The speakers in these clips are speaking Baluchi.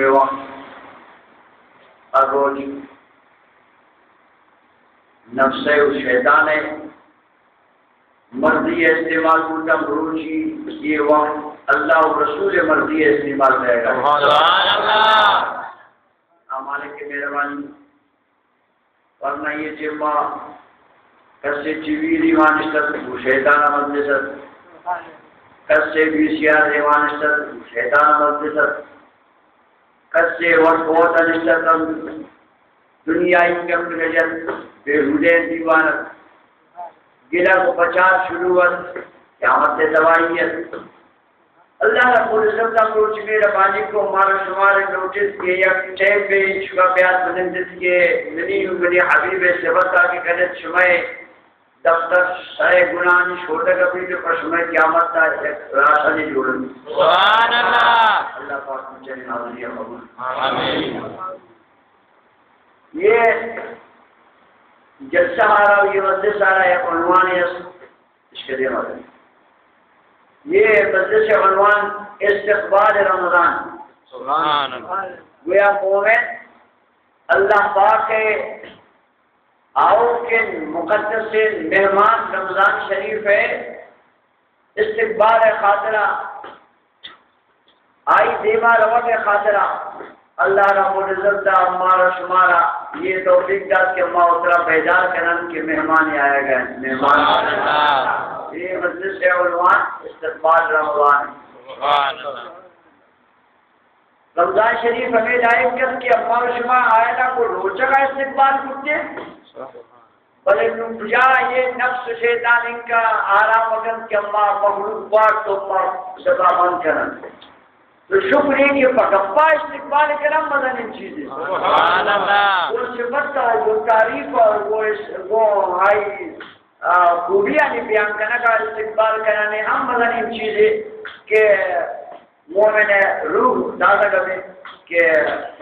وقت ہر روچ نفس ءُ شیطان ءِ مرضی ءَ استعمال بوتاں، مروچی اے وقت اللہ ءُ رسول ءِ مرضی ءَ استعمال بئیگ ءَ۔ سبحان اللہ۔ آ مالک مہربانی، ورنہ اے جمعہ کسے ٹی وی دیما نشتگ، گوں شیطان ءَ مجلس ات۔ کسے وی سی آر دیما نشتگ، گوں شیطان ءَ مجلس ات۔ کسے وت وت ءَ نشتگ، دنیائی گپ نہ جت، بیہودیں دیوان ات۔ گلگ ءُ پچار شروع ات، قیامت ءِ تباہی ات۔ اللہ رب العزت ءَ مروچی مہربانی کو، مارا شمارا لوٹت کہ یک ٹیپے شما بیار بنندت کہ منی ءُ منی حبیب ءِ صفت ءَ کہ کنت، شمئے دفتر سئے گناہانی شودگ بیت ءُ پہ شمئے قیامت ءَ یک راشنے جوڑ بیت۔ سبحان اللہ۔ اللہ پاک مجانی حاضری قبول۔ آمین۔ یہ جلسہ ہمارا، یہ مجلس ہمارا یک عنوان ہے، اس اس کے دیما دیں۔ یہ مجلس عنوان استقبال رمضان۔ سبحان اللہ۔ گویا مومن اللہ پاک ءِ آؤکیں مقدسیں مہمان رمضان شریف ءِ استقبال ءِ خاطرا، آئی دیما روگ ءِ خاطرا اللہ رب العزت ءَ مارا شمارا یہ توفیق دات کہ ما اترا بیدار کنن کہ مہمان آیگ ءَ انت، مہمان۔ سبحان اللہ۔ یہ مجلس ءِ عنوان استقبال رمضان۔ سبحان اللہ۔ رمضان شریف ہمے لائق است کہ اما و شما آیانا گوں روچگا استقبال کرتے، بلے نوں کجا یہ نفس و شیطان انکا آرام کنت کہ اما مخلوق بار تو ما دپا بند کنن۔ تو شکر ہے کہ پہ گپا استقبال کنن مزنیں چیزے۔ سبحان اللہ۔ گوں صفت و گوں تعریف و گوں اس-، گوں آئی، آ، خوبیانی بیان کنگا استقبال کنن ہم مزنیں چیزے کہ مومن ءِ روح تازگ بیت کہ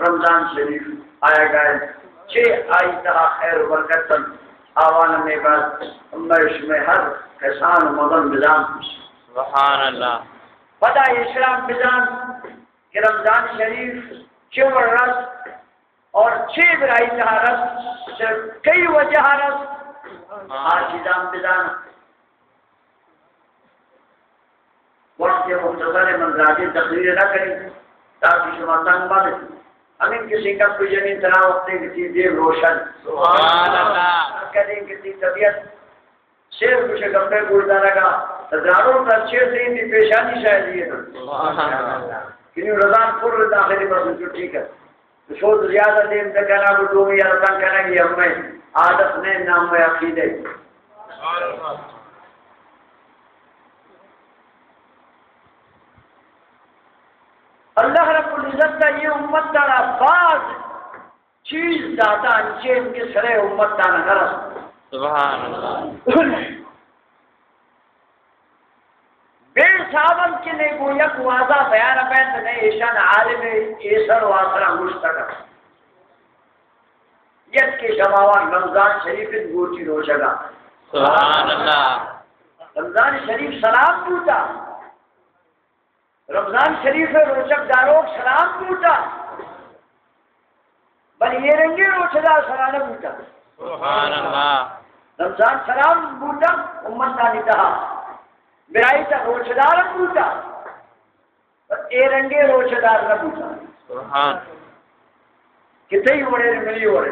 رمضان شریف آیگ ءَ انت، چے آئی تہا خیر و برکت انت۔ آوان مئے بعد مئے شمئے ہر کسان و مزن بزان۔ سبحان اللہ۔ پدا ایشرا بزان کہ رمضان شریف چے وڑ رست اور چے برائی تہا رست، صرف کئی وجہ رست، آ چیزاں بزان۔ وقت مختصر ہے، من زیادہ تقریر نہ کری تاکہ شما تنگ مہ بیت۔ ہمیں کسی کا کجنی ترا وقت کی چیزیں روشن۔ سبحان اللہ۔ کدیں کسی طبیعت شیر کچھ گپے گوش دارگا، ہزاروں کا شیر دین دی پیشانی شاید یہ نا۔ سبحان اللہ۔ کنی رضان پر داخلی بس جو ٹھیک ہے۔ شود زیادہ دیم تک کنا کو دومی یار تنگ کنگی ہمیں عادت نے نام میں عقیدے۔ اللہ رب العزت ءَ یہ امت ترا باز چیز داتا انچیں کہ سرے امت تانا نہ رست۔ سبحان اللہ۔ بے حساب انت کہ نے گوں یک وازا بیان بیت، نے ایشان عالم ایسر و آخرا گوشتگ۔ یک کہ شماوان رمضان شریف انت گوٹی روچگا۔ سبحان اللہ۔ رمضان شریف سلام بوتا۔ رمضان شریف ءِ روچگ داروک سلام بوتا، بلے اے رنگیں روچگا سلام نہ بوتا۔ سبحان اللہ۔ رمضان سلام بوتا امتانی تہا، برائی تا روچدار بوتا، بلے اے رنگیں روچدار نہ بوتا۔ سبحان۔ کہ تئی وڑے منی وڑے۔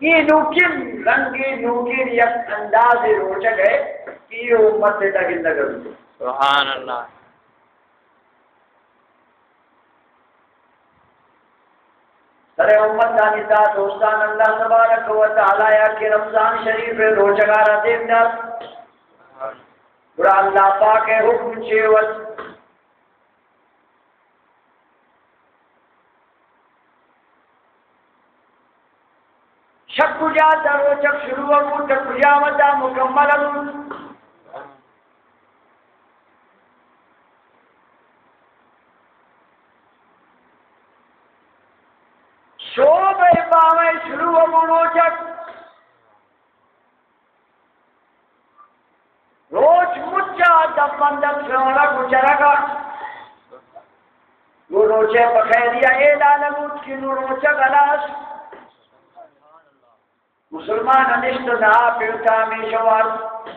یہ نوکیں رنگے، نوکیں یک اندازے روچگ ہے کہ یہ امت ءِ تہا گندگ بوتا۔ سبحان اللہ۔ سر امتانی تہا دوستان، اللہ تبارک و تعالی یا کہ رمضان شریف ءِ روچگا را دیم دات، گڑا اللہ پاک ءِ حکم چے وت؟ شپ کجا تا روچگ شروع بوت، کجا وتا مکمل بوت؟ شوب ءِ بامئے شروع بوت روچگ۔ روچ مچا دپ بندت فرعون ءَ گوں چرگا۔ گوں روچے پہ خیریا اے اعلان بوت کہ نوں روچگ ہلاس۔ مسلمان نشت نہ پیوتا ہمیشہ وارت۔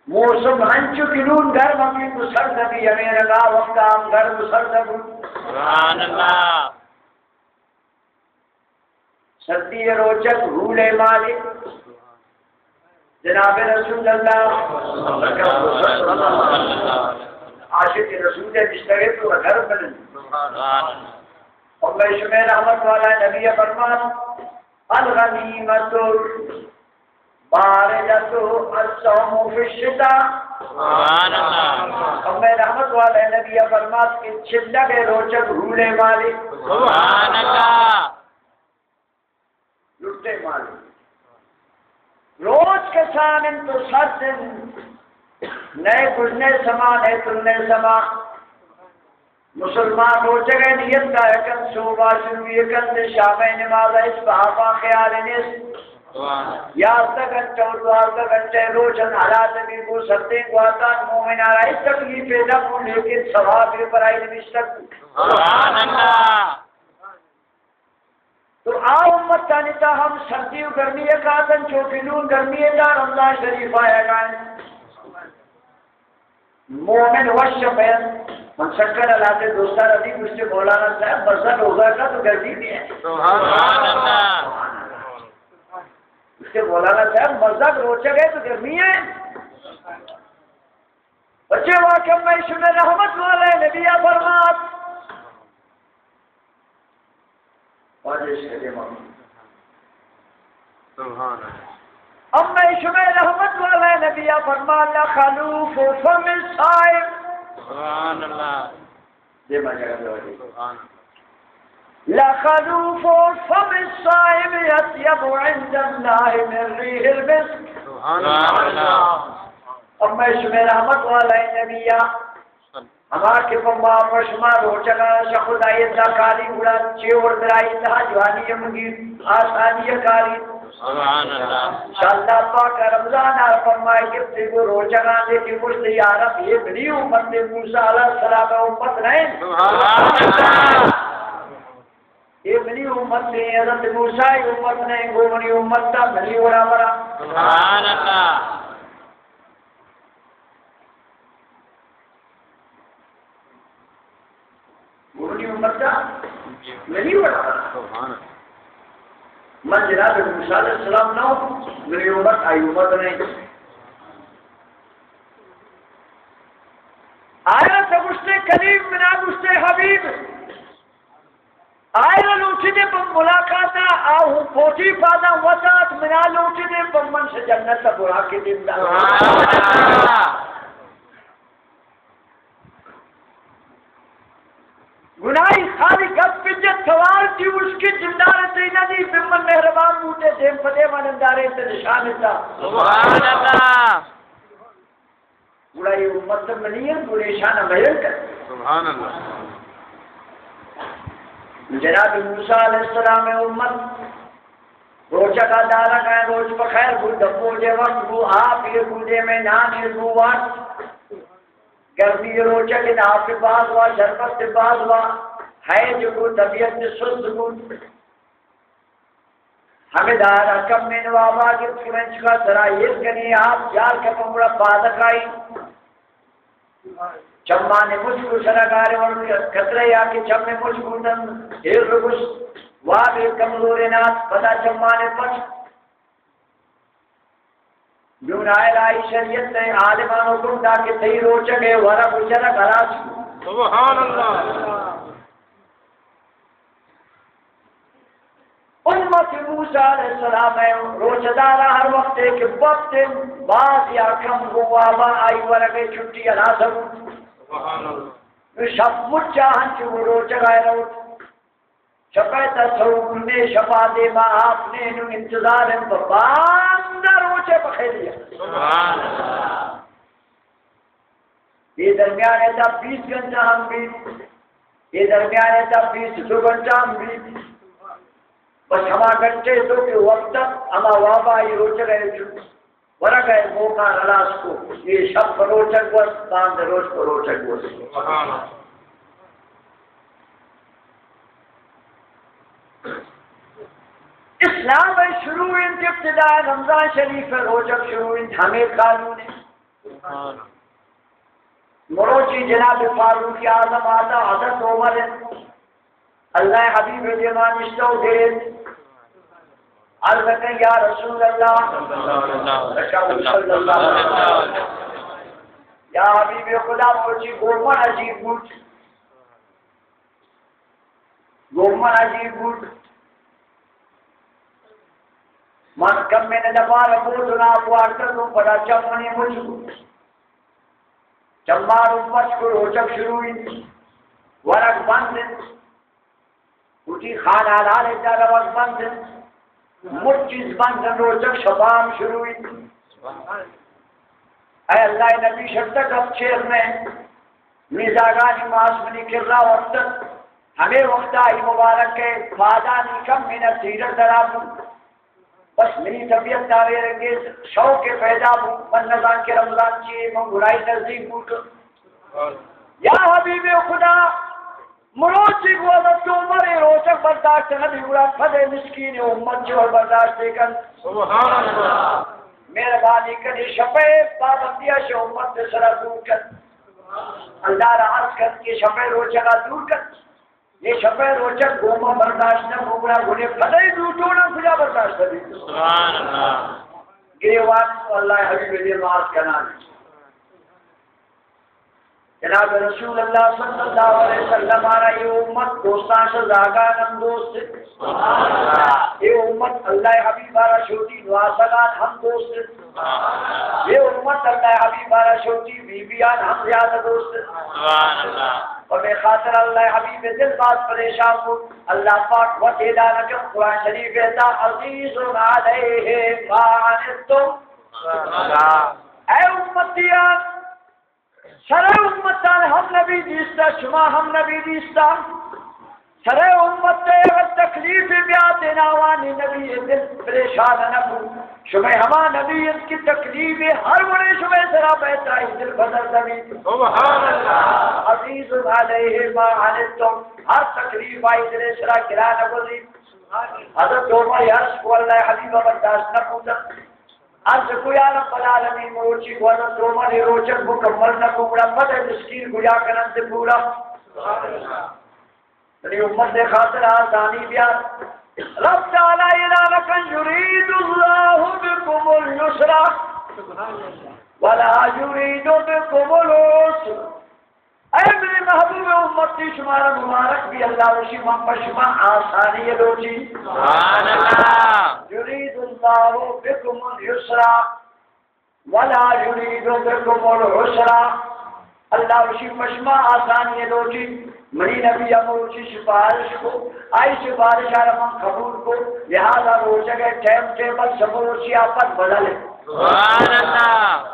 موسم ہنچو کہ نوں گرم بیت و سرد بیت، ہمے رنگا وقتا ہم گرم و سرد بوت۔ سبحان اللہ۔ سردی روچگ، ہولے مالے، جناب رسول اللہ، عاشق رسول نشتگے تو گھر بنن۔ اور میں شمع رحمت والا نبی فرمان، الغنیمت باردۃ، الصوم فی الشتاء۔ سبحان اللہ۔ اور میں رحمت والا نبی فرمات کہ چلگ روچگ ہولے مالے۔ سبحان اللہ۔ لٹے مالے۔ روچ کسان انت و سرد انت، نئے گژنے سما، نئے ترنے سما۔ مسلمان روچگ ء نیت ء کنت، صبح شروع ء کنت، شام ء نماز ء ہچ بہا پہ خیال نیست۔ یازدہ گھنٹہ و دوازدہ گھنٹہ روچ انت، حالات بھی گو سردیں گواتان مومنان ء ہچ تکلیف نہ بو، لیکن ثواب بھی برائے نوشتگ۔ سبحان اللہ۔ تو آ امتانی تا ہم سردی و گرمی ء کاتن، چو کہ نون گرمی ء تا رمضان شریف آیگا انت۔ مومن وش بیت۔ من سکر علاقے دوستان ابھی گوشتے، مولانا صاحب مزہ روزہ کا تو گرمی بھی ہے۔ سبحان اللہ۔ گوشتے مولانا صاحب مزہ روچگ ہے تو گرمی ہے۔ بچے واقعہ میں شمع رحمت والے نبی فرمات۔ واجہ شہر امام۔ سبحان اللہ۔ اما شمع رحمت والے نبی فرمات، لخلوف فم الصائم۔ سبحان اللہ۔ دیما جگہ دے واجہ۔ سبحان اللہ۔ لخلوف فم الصائم اطیب عند اللہ من ریح المسک۔ سبحان اللہ۔ اما شمع رحمت والے نبی ہما کہ پہ ما پہ شما روچگاں شہ خدائی عزا کاری گڑا چے وڑ درائی تہا جوانی ء مگی آسانی ء کاری۔ سبحان اللہ۔ شہ اللہ پاک ء رمضان ء پہ ما گپتے گو روچگاں دے کہ گوشت، یا رب، اے منی امت، موسی علیہ السلام ء امت نہ انت۔ سبحان اللہ۔ اے منی امت نہ انت، حضرت موسی ء امت نہ انت، گو منی امت ء منی وڑا برا۔ سبحان اللہ۔ منی امت ء منی وڑا۔ سبحان اللہ۔ من جناب موسی علیہ السلام نہ ہوں، منی امت آئی امت نہیں۔ آیا تو گوشتے کلیم، منا گوشتے حبیب۔ آئرا لوٹینے پہ ملاقات ء، آ ہوں پوٹی پاداں وتات، منا لوٹینے پہ من شہ جنت ء براکے دیم دات۔ سبحان اللہ۔ گناہی خالی گپ پجت سوال تھی اس کی جندار تینا دی، بمن مہربان بوتے دیم پدے من اندارے تے نشان تا۔ سبحان اللہ۔ گڑا اے امت منی انت، گڑا ایشان ء میل کن۔ سبحان اللہ۔ جناب موسی علیہ السلام ء امت روچگ ء دارگ ء، روچ پہ خیر بو، دپوجے وقت بو، آپ ایر بو، دیم ء نان ایر بو وارت۔ گرمی روچگ ء آپ باز وا، شربت باز وا، حیج بو، طبیعت سست بو۔ ہمے دار ء کمیں وابا گپت کہ من چکا سرا ایر کنی، آپ جار کپم گڑا پاد کائی۔ چمانے مچ کو سرا گارے ون کترے یا کہ چمے مچ کو تن ایر رگس واب کمزورے نات، پدا چمانے پٹ۔ نون آئرا آئی شریعت ء عالمان حکم دا کہ تئی روچگ ء ورگ و چرگ ہلاس کو۔ سبحان اللہ۔ امت موسی علیہ السلام ء روچدار ہر وقت کہ وقت باز یا کم گو وابا آئی ورگ ء چھٹی ہلاس بوت۔ سبحان اللہ۔ نو شپ مچا ہنچو روچگ ء روت۔ شپے تا سہو گونے، شپا دیما آپ نے، نو انتظار انت باندا روچے بخیریا۔ سبحان اللہ۔ اے درمیان ء تا بیست گھنٹہ ہم بیت، اے درمیان ء تا بیست دو گھنٹہ ہم بیت۔ بس ہما گھنٹے تو کہ وقت ہما وابا ای روچگ ء ورگ ء موقع ہلاس کو، اے شپ پہ روچگ گوست، باند روچ پہ روچگ گوست۔ سبحان اللہ۔ اسلام ءِ شروع انت، ابتداء رمضان شریف ءِ روچگ شروع انت، ہمے قانون انت۔ مروچی جناب فاروق اعظم آتا حضرت عمر انت۔ اللہ ءِ حبیب ءِ دیما نشتہ و گریت۔ عرض کن یا رسول اللہ، صلی اللہ علیہ وسلم۔ یا حبیب خدا، مروچی گوں من عجیب بوت۔ گوں من عجیب بوت۔ من کمین دپار بوت و ناپ وارتگ و پدا چم منی مچ بوت۔ چمار و پس کو روچگ شروع انت۔ ورگ بند انت۔ وتی خان حلال ءِ جا روگ بند انت۔ مچ چیز بند انت، روچگ شپا ہم شروع انت۔ اے اللہ ءِ نبی، شرتر گپ چیر نہ انت۔ منی زاگانی ماس منی کرا وپتگ۔ ہمے وقتا آئی مبارک ءِ پادانی کمین سیرگ درا بوت۔ بس منی طبیعت داوے رنگیں شوق پیدا بوت، من نزان کہ رمضان چی، من گڑائی نزدیک بوت۔ یا حبیب خدا، مروچی گوں حضرت عمر ءِ روچگ برداشت نہ بی، گڑا پدے مسکین امت چور برداشت کن۔ سبحان اللہ۔ مہربانی کن، اے شپے پابندیا شہ امت سرا دور کن۔ اللہ را عرض کن کہ شپے روچگا دور کن۔ اے شپے روچگ گوں من برداشت نہ بوت، گڑا گڑے پدے دوٹونا کجا برداشت بیت؟ سبحان اللہ۔ گریوان اللہ حبیب دے باز کنان۔ جناب رسول اللہ صلی اللہ علیہ وسلم آرا اے امت دوستاں شہ زاگان ہم دوست۔ سبحان اللہ۔ اے امت اللہ حبیب آرا شوتی نواسگان ہم دوست۔ اے امت اللہ حبیب آرا شوتی بی بیان ہم زیادہ دوست۔ سبحان اللہ۔ پمے خاطر اللہ حبیب دل باز پریشان بوت۔ اللہ پاک وت اعلان کت قرآن شریف ءِ تہا، عزیز علیہ ما عنتم۔ سبحان اللہ۔ اے امتیان، سرے امتان ہم نبی دیستا، شما ہم نبی دیستا۔ سرے امت ءَ اگر تکلیف بیات، ناوانی نبی ءِ دل پریشان نہ بوت۔ شمئے ہما نبی انت کہ تکلیف ہر وڑے شمئے سرا بیت، آئی دل بدل نہ بیت۔ سبحان اللہ۔ عزیز علیہ ما عنتم، ہر تکلیف آئی دل سرا گران نہ گوزیت۔ حضرت عمر عرض کو، اللہ حبیب برداشت نہ بوتا۔ عرض کو یا رب العالمین، مروچی گوں حضرت عمر ءِ روچگ مکمل نہ کو، گڑا پد ءَ مسکین کجا کننت پورا؟ منی امت ءِ خاطر آسانی بیار۔ رب تعالی اعلان کن، یرید اللہ بکم الیسر ولا یرید بکم العسر۔ اے منی محبوب امتی، شمارا مبارک بی، اللہ وشی من پہ شما آسانی لوٹی۔ سبحان اللہ۔ یرید اللہ بکم الیسر ولا یرید بکم العسر۔ اللہ وشی پہ شما آسانی لوٹی۔ منی نبی ہم مروچی سفارش کو، آئی سفارش آرا من قبول کو، لہذا روچگ ٹائم ٹیبل سمروچی آ پد بدل ہے۔ سبحان اللہ۔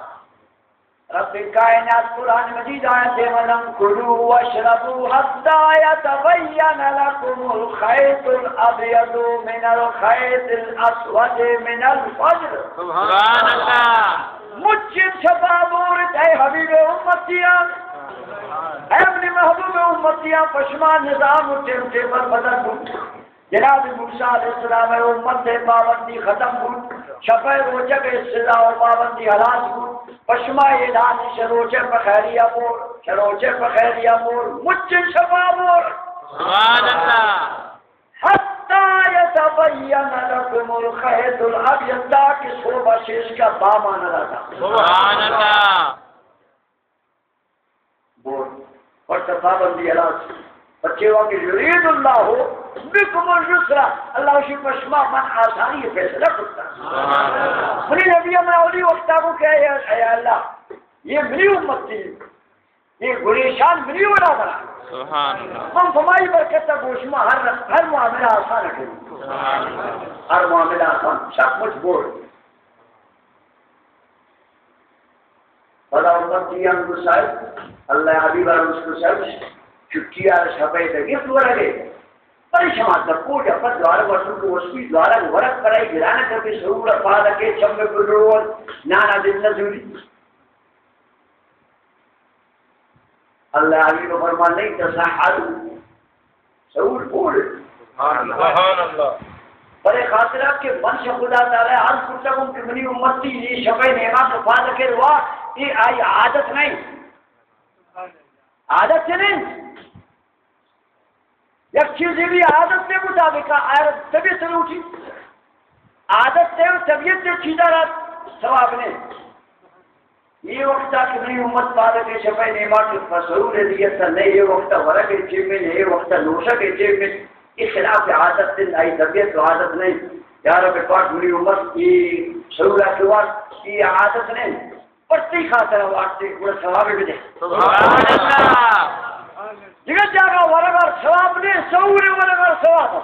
رب کائنات قرآن مجید آیت ءَ، وَلَا كُلُوا وَاشْرَبُوا حَتَّى يَتَبَيَّنَ لَكُمُ الْخَيْطُ الْأَبْيَضُ مِنَ الْخَيْطِ الْأَسْوَدِ مِنَ الْفَجْرِ۔ سبحان اللہ۔ مچ چم شپا بورت، اے حبیب امتیاں، اے اپنی محبوب امتیاں، پہ شما نظام و ٹائم ٹیبل بدل بوت۔ جناب موسیٰ علیہ السلام ءِ امت ءِ پابندی ختم بوت، شپ ءِ روچگ ءِ سزا و پابندی ہلاس بوت، پہ شما اعلان، شہ روچ ءَ پہ خیریہ بور، شہ روچ ءَ پہ خیریہ بور، مچ چم شپا بور۔ سبحان اللہ۔ حتی یتبین لکم الخیط الابیض، تاکہ سہب ءَ شیشک ءَ باما نہ داتا۔ سبحان اللہ۔ بور، پرچہ پابندی ہلاس۔ پرچے وا کہ یرید اللہ بکم الیسر، اللہ وشی پہ شما من آسانی فیصلہ کرتا۔ منی نبی ہمیں اولی وقتا کو کہ اے، اے اللہ، یہ منی امتی، یہ گریشان منی وڑا بنا۔ سبحان اللہ۔ من پہ ہمائی برکت گوں شما ہر، ہر معاملہ آسان کریں۔ سبحان اللہ۔ ہر معاملہ آسان، شک مجبور۔ پدا امتیاں گوشت، اللہ حبیب ءَ گوشت، چھٹی ءَ شپ ءَ دگہ ورگ ءَ۔ پریشان تک کو جا پد دوارگ وشو کو وشوی دوارگ ورگ پرائی گرانہ کپی سرور پاد کے چم بلوڑ نانا دل نزوری۔ اللہ حبیب فرمان نہیں، تسحروا۔ سحور پور۔ سبحان اللہ۔ سبحان اللہ۔ برے خاطرہ کہ من شہ خدا تعالی عرض کرتگوں کہ منی امتی یہ شپئے نیما کہ پاد کر وا، یہ آئی عادت نہیں۔ عادت چہ نہیں۔ یک چیزے بھی عادت کے مطابق آئے طبیعت روٹی۔ عادت ہے، طبیعت کے چیزا را ثواب نہیں۔ یہ وقتا کہ منی امت پاد کے شپئے نیما کہ سحور دیت نہ، یہ وقتا ورگ چیمے نہ، یہ وقتا نوشگ چیمے، یہ خلاف عادت ہے، آئی طبیعت و عادت نہیں۔ یا رب پاک منی امت یہ سحور کے وقت یہ عادت نہیں۔ پرتی خاطر واسطے گڑا ثواب بدے۔ سبحان اللہ۔ دگہ جاگہ ورگ ءَ ثواب نے، سحور ورگ ءَ ثواب۔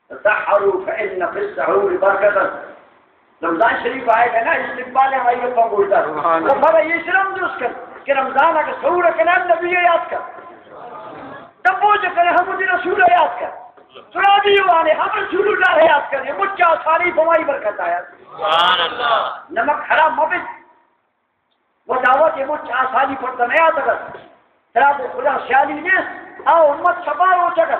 تسحروا فإن في السحور بركة۔ رمضان شریف آئے گا نا، استقبال ہے، آئیے پا گوشدار۔ سبحان اللہ۔ وہ بڑا یہ شرم دوست کر کہ رمضان اگر سحور کنا نبی یاد کر۔ تب وہ جو کرے ہم مجھے رسول یاد کر۔ ترا بھی وانے ہم رسول اللہ یاد کرے، مچ آسانی بمائی برکت آیا۔ سبحان اللہ۔ نمک حرام مبن۔ و دعوت مچ آسانی پر دنیا تک۔ ترا کو خدا سیالی نے، آ امت سبا روچگ۔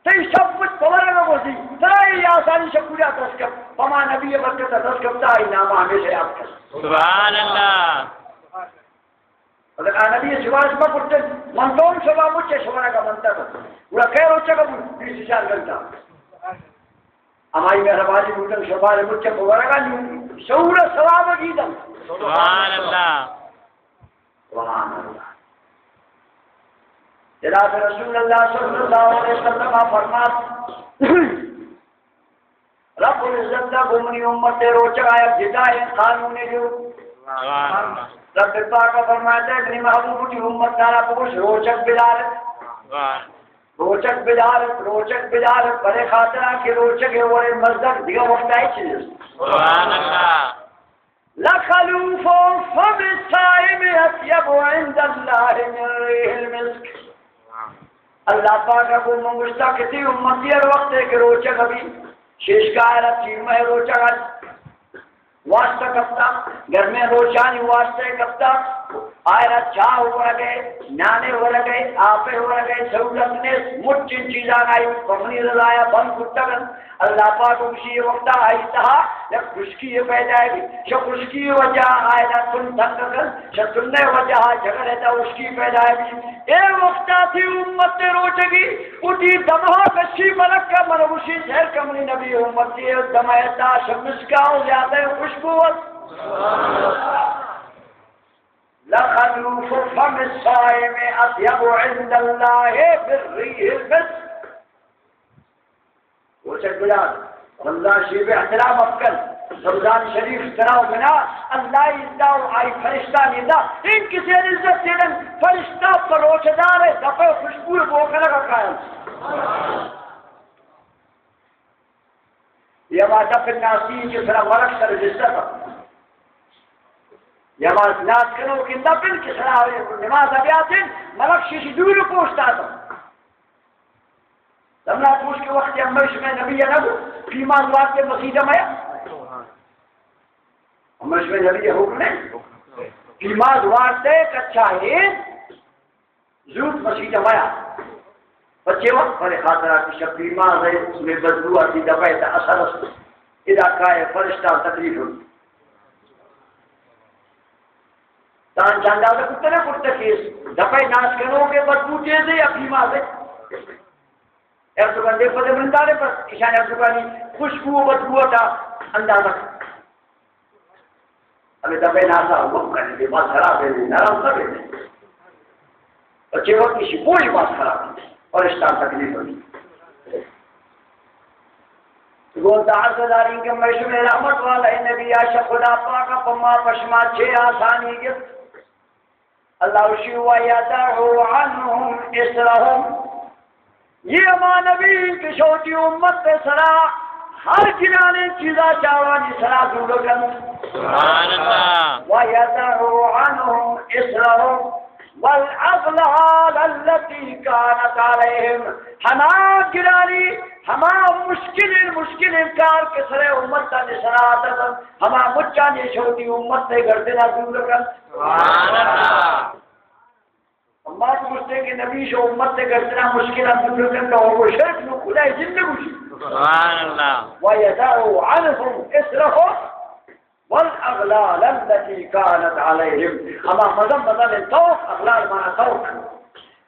تئی شب مچ پورا نہ گوزی۔ ترا یہ آسانی شکویا دست کپ۔ پما نبی برکت دست کپتا، آئی نام ہمیشہ یاد کر۔ سبحان اللہ۔ اگر آ نبی سوال شما کرتے، من تو ہم شما مچے شما کا منتا تھا۔ پورا کہہ روچگ ابو، بیس چار گھنٹہ۔ ہمائی مہربانی بوتن شما مچے پورا کا نہیں۔ شعور ثواب کی دم۔ سبحان اللہ۔ سبحان اللہ۔ جناب رسول اللہ صلی اللہ علیہ وسلم فرمات، رب العزت ءَ گوں منی امت ءِ روچگ ءَ یک جدائیں قانونے جو۔ سبحان اللہ۔ رب پاک ءَ فرمائیت، منی محبوب، وتی امت ءَ را بگوش، روچگ بدار۔ سبحان۔ روچگ بدار، روچگ بدار، برے خاطرا کہ روچگ ءِ وڑیں مزدک دگہ وقتا ہچ نیست۔ سبحان اللہ۔ لخلوف فم الصائم أطيب عند الله من ريح المسك۔ اللہ پاک ءَ گوں من گوشتا کہ تئی امتی ہر وقت کہ روچگ بی، شیشکا ءَ را تیر مہ روچگ ءَ واسطہ کپتا، گرمیں روچانی واسطہ کپتا، آئرا چاہ ورگے، نانے ورگے، آپے ورگے، سہولت نے، مچن چیزاں آئی پمنی رضایا بند کتگن۔ اللہ پاک گوشی، یہ وقتا آئی تہا یک خشکی پیدا بی۔ چہ خشکی وجہ آئرا تن تنگ کن، چہ تن وجہ جگڑ تا خشکی پیدا بی۔ اے وقتا تئی امت روچگی، وتی دمہا کشی ملک کا من گوشی، زہر کمنی نبی امتی دمہ تا شمسکا و زیادہ خوشبو است۔ لخلوف فم الصائم أطيب عند الله من ريح المسك۔ روچگ بدار، رمضان شریف احترام اکن، رمضان شریف ترا و منا اللہ عزت و آئی فرشتہ ندا، ان کسی عزت دیدن، فرشتہ پر روچہ دار ہے، دفع خوشبو بوکلہ کا قائم۔ یہ ہما دفن ناسی کہ سرا ملک سر جستا تھا۔ یہ ہما ناس کنو کہ دفن کہ سرا نماز ابیاتن، ملک شیشی دور پوشتا تھا۔ دمنا پوش کے وقت ہمیں شمع نبی ہے نبو، پیماز وارتے مسیح میا۔ ہمیں شمع نبی ہے حکم ہے۔ پیماز وارتے کچا ہے۔ زوت مسیت ءَ میا۔ پچے وقت پر خاطرا کہ شپی ماز ءِ میں بدبو آتی دپے تا اثر است۔ ادا کائے فرشتہ تکلیف ہو۔ تان چاندازہ کتے نہ کرتے کہ دپے ناس کنو کہ بدبو تیز ہے یا پیما سے۔ ایسو بندے پدے بندارے پر کشان ایسو بانی خوشبو و بدبو تا اندازہ۔ ہمیں دفعہ ناسا حکم کرنے کے بعد خراب ہے، نرم کر دیتے۔ بچے وقت کی شکوئی بات خراب ہے، فرشتہ تکلیف ہوئی۔ گون تعرض دارین کہ میں شمع رحمت والا نبی عاشق خدا پاک پما پشما چھ آسانی گفت۔ اللہ اشی و یدع عنهم اصرهم۔ یہ ہما نبی کہ شوتی امت پہ سرا ہر گرانیں چیزا چاوانی سرا دور کن۔ سبحان اللہ۔ و یدع عنهم اصرهم والاغلال التي كانت عليهم۔ ہما گرانی، ہما مشکل، مشکل کار کہ سر امت تا سرا آتا، ہما مچانی شوتی امت پہ گردنا دور کن۔ سبحان اللہ۔ بات گوشتے کہ نبی شو امت تے گردنا مشکلات دور کرتا اور وہ شرک نو خدا جن گوشی۔ سبحان اللہ۔ وَيَضَعُ عَنْهُمْ إِصْرَهُمْ وَالْأَغْلَالَ الَّتِي كَانَتْ عَلَيْهِمْ۔ ہما مزن مزن توک، اغلال مانا توک۔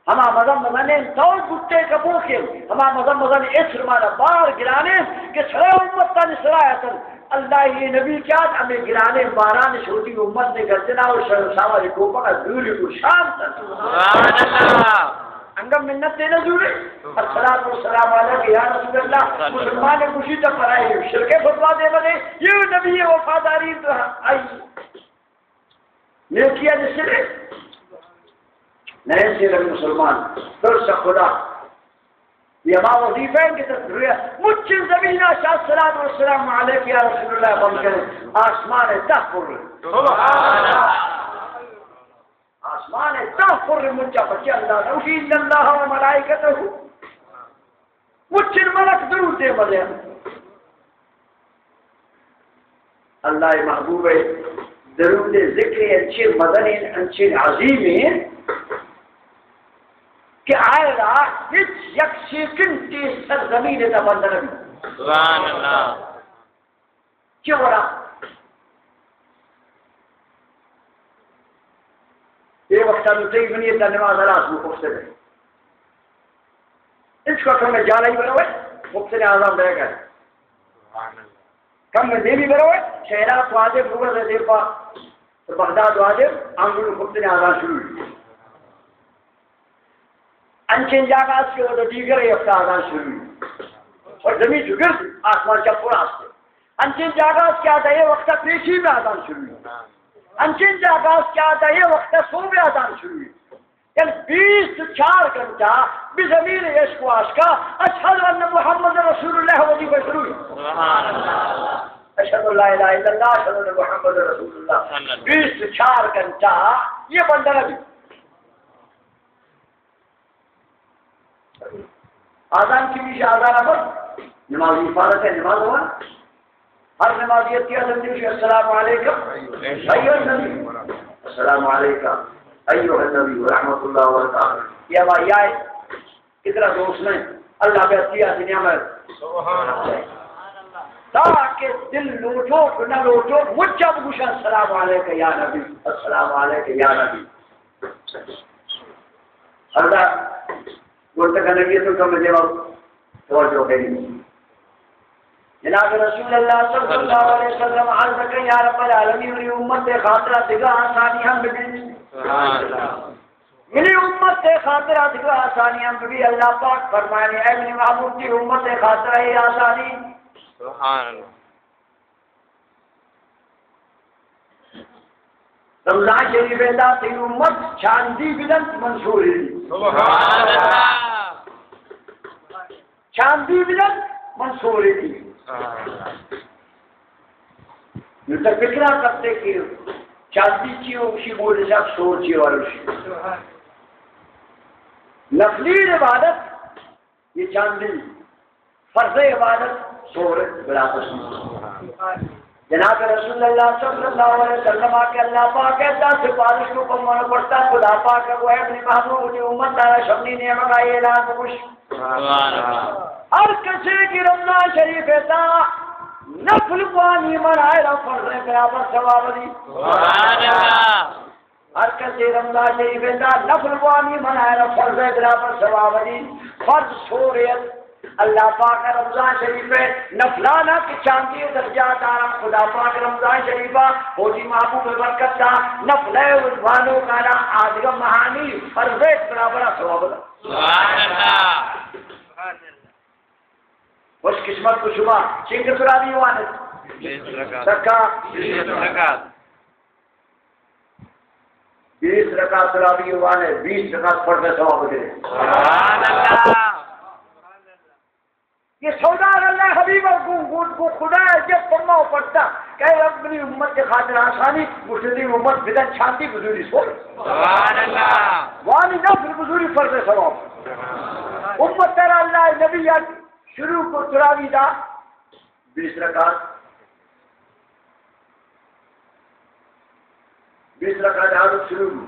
ہما مزن مزن توک بوتے کپوکیں، ہما مزن مزن اسر مانا بار گرانے کہ سرا امتانی سرا اتن۔ اللہ یہ نبی کیا ہمیں گرانے باران شودی امت نے گردنا اور شر ساواری کو پکا دوری کو شام تن۔ سبحان اللہ۔ انگا منت دینا ضروری۔ الصلاۃ والسلام علیک یا رسول اللہ۔ مسلمان خوشی تا پرائے شرک فتوا دے بنے، یہ نبی وفاداری تو آئی۔ نیکی ہے جس سے نہیں سے لگے مسلمان۔ ترس خدا۔ یہ ہما وظیفہ ہے کہ تدریہ مچ زمین آ شاہ الصلاۃ والسلام علیک یا رسول اللہ بند کرے۔ آسمان ہے تحفر۔ سبحان اللہ۔ آسمان ء تہ پر مچا پچے اللہ نہ گوشی، ان اللہ و ملائکتہ، مچن ملک درود دے مدے۔ اللہ ء محبوب ء درود ء ذکر انچے مزن انت، انچے عظیم انت کہ آئرا ہچ یک سیکنڈ تے سر زمین ء تہ بند نہ بیت۔ سبحان اللہ۔ چہ وڑا؟ اے وقتا نو تئی منی تا نماز ہلاس بو، خفتے بے۔ اس کو کم جالائی بروے، خفتے نے آزان دے گئے۔ کم نیمی بروے، شہرات واجب، روز دے پا، بغداد واجب، آنگل خفتے نے آزان شروع ہوئی۔ انچیں جاگہ است کہ وہ دیگر ہفتہ آزان شروع ہوئی۔ اور زمین چو گرد آسمان چپ پورا است۔ انچیں جاگہ است کہ آتا یہ وقت پیشی میں آزان شروع ہوئی۔ انچیں جاگہ است کہ آتا یہ وقت صبح آزان شروع ہوئی۔ یعنی بیست چار گھنٹہ بزمین عشق و عشقا اشہد ان محمد رسول اللہ وظیفہ شروع ہوئی۔ سبحان اللہ۔ اشہد ان لا الہ الا اللہ، اشہد ان محمد رسول اللہ۔ صلی اللہ۔ بیست چار گھنٹہ یہ بندہ نبی۔ آزان کی میش آزان آمد، نمازی حفاظت ہے، نماز ہوا۔ ہر نمازی اتیا زندگی السلام علیکم ایھا النبی، السلام علیکم ایھا النبی ورحمۃ اللہ وبرکاتہ۔ یہ ہماری آئے، اتنا دوست نہیں، اللہ بے اتیا دنیا میں۔ سبحان اللہ۔ تاکہ دل لوٹو نہ لوٹو، مجھا بگوشا السلام علیک یا نبی، السلام علیک یا نبی۔ اللہ گوشت کہ نبی تو کم جواب توجہ کنی۔ جناب رسول اللہ صلی اللہ علیہ وسلم عرض کہ یا رب العالمین، منی امت خاطرہ دگہ آسانی ہم بدے۔ سبحان اللہ۔ منی امت خاطرہ دگہ آسانی ہم بدے۔ اللہ پاک فرمائے، اے منی محبوب، تئی امت خاطرہ یہ آسانی۔ سبحان اللہ۔ رمضان شریف ء تہا تئی امت چاندی بدنت منصور دی۔ سبحان اللہ۔ چاندی بدنت منصور دی۔ سبحان اللہ۔ نو تہ فکرا کرتے کہ چاندی چی ہو، اسی بولے صاحب سور چی ہو، اسی۔ نفلی عبادت یہ چاندی، فرض عبادت سور بلا تشریف۔ جناب رسول اللہ صلی اللہ علیہ وسلم کہ اللہ پاک ء داں سفارش کو کمانو پڑتا، خدا پاک کو اے منی محبوب، منی امت دارا شمنی نیمگا اعلان بگوش۔ سبحان اللہ۔ ہر کسی کی رمضان شریف ء تہا نفل بوانی من آئرا فرض برابر ثواب دی۔ سبحان اللہ۔ ہر کسے رمضان شریف ء تہا نفل بوانی من آئرا فرض ء برابر ثواب دی۔ فرض سورے ات۔ اللہ پاک رمضان شریف ء نفلانا کہ چاندی درجہ دارا، خدا پاک رمضان شریف ء ہوتی محبوب برکت دا نفل ء وانو کانا آدگہ مہانی فرض ء برابر ثواب دا۔ سبحان اللہ۔ خوش قسمت کو شما چنگ تراوی وانے۔ بیست رکعت۔ سکا۔ بیست رکعت۔ بیست رکعت تراوی وانے، بیست رکعت فرض ثواب دے۔ سبحان اللہ۔ یہ سودار اللہ حبیب اور گو، گو، گو خدا جب فرما پڑتا کہ اے رب، منی امت کے خاطر آسانی، مسلم امت بدن شانتی بزوری سو۔ سبحان اللہ۔ وانی نفل بزوری فرض ثواب۔ امت ترا اللہ نبی یاد شروع کو تراوی دا۔ بیست رکعت، بیست رکعت عادت شروع ہو۔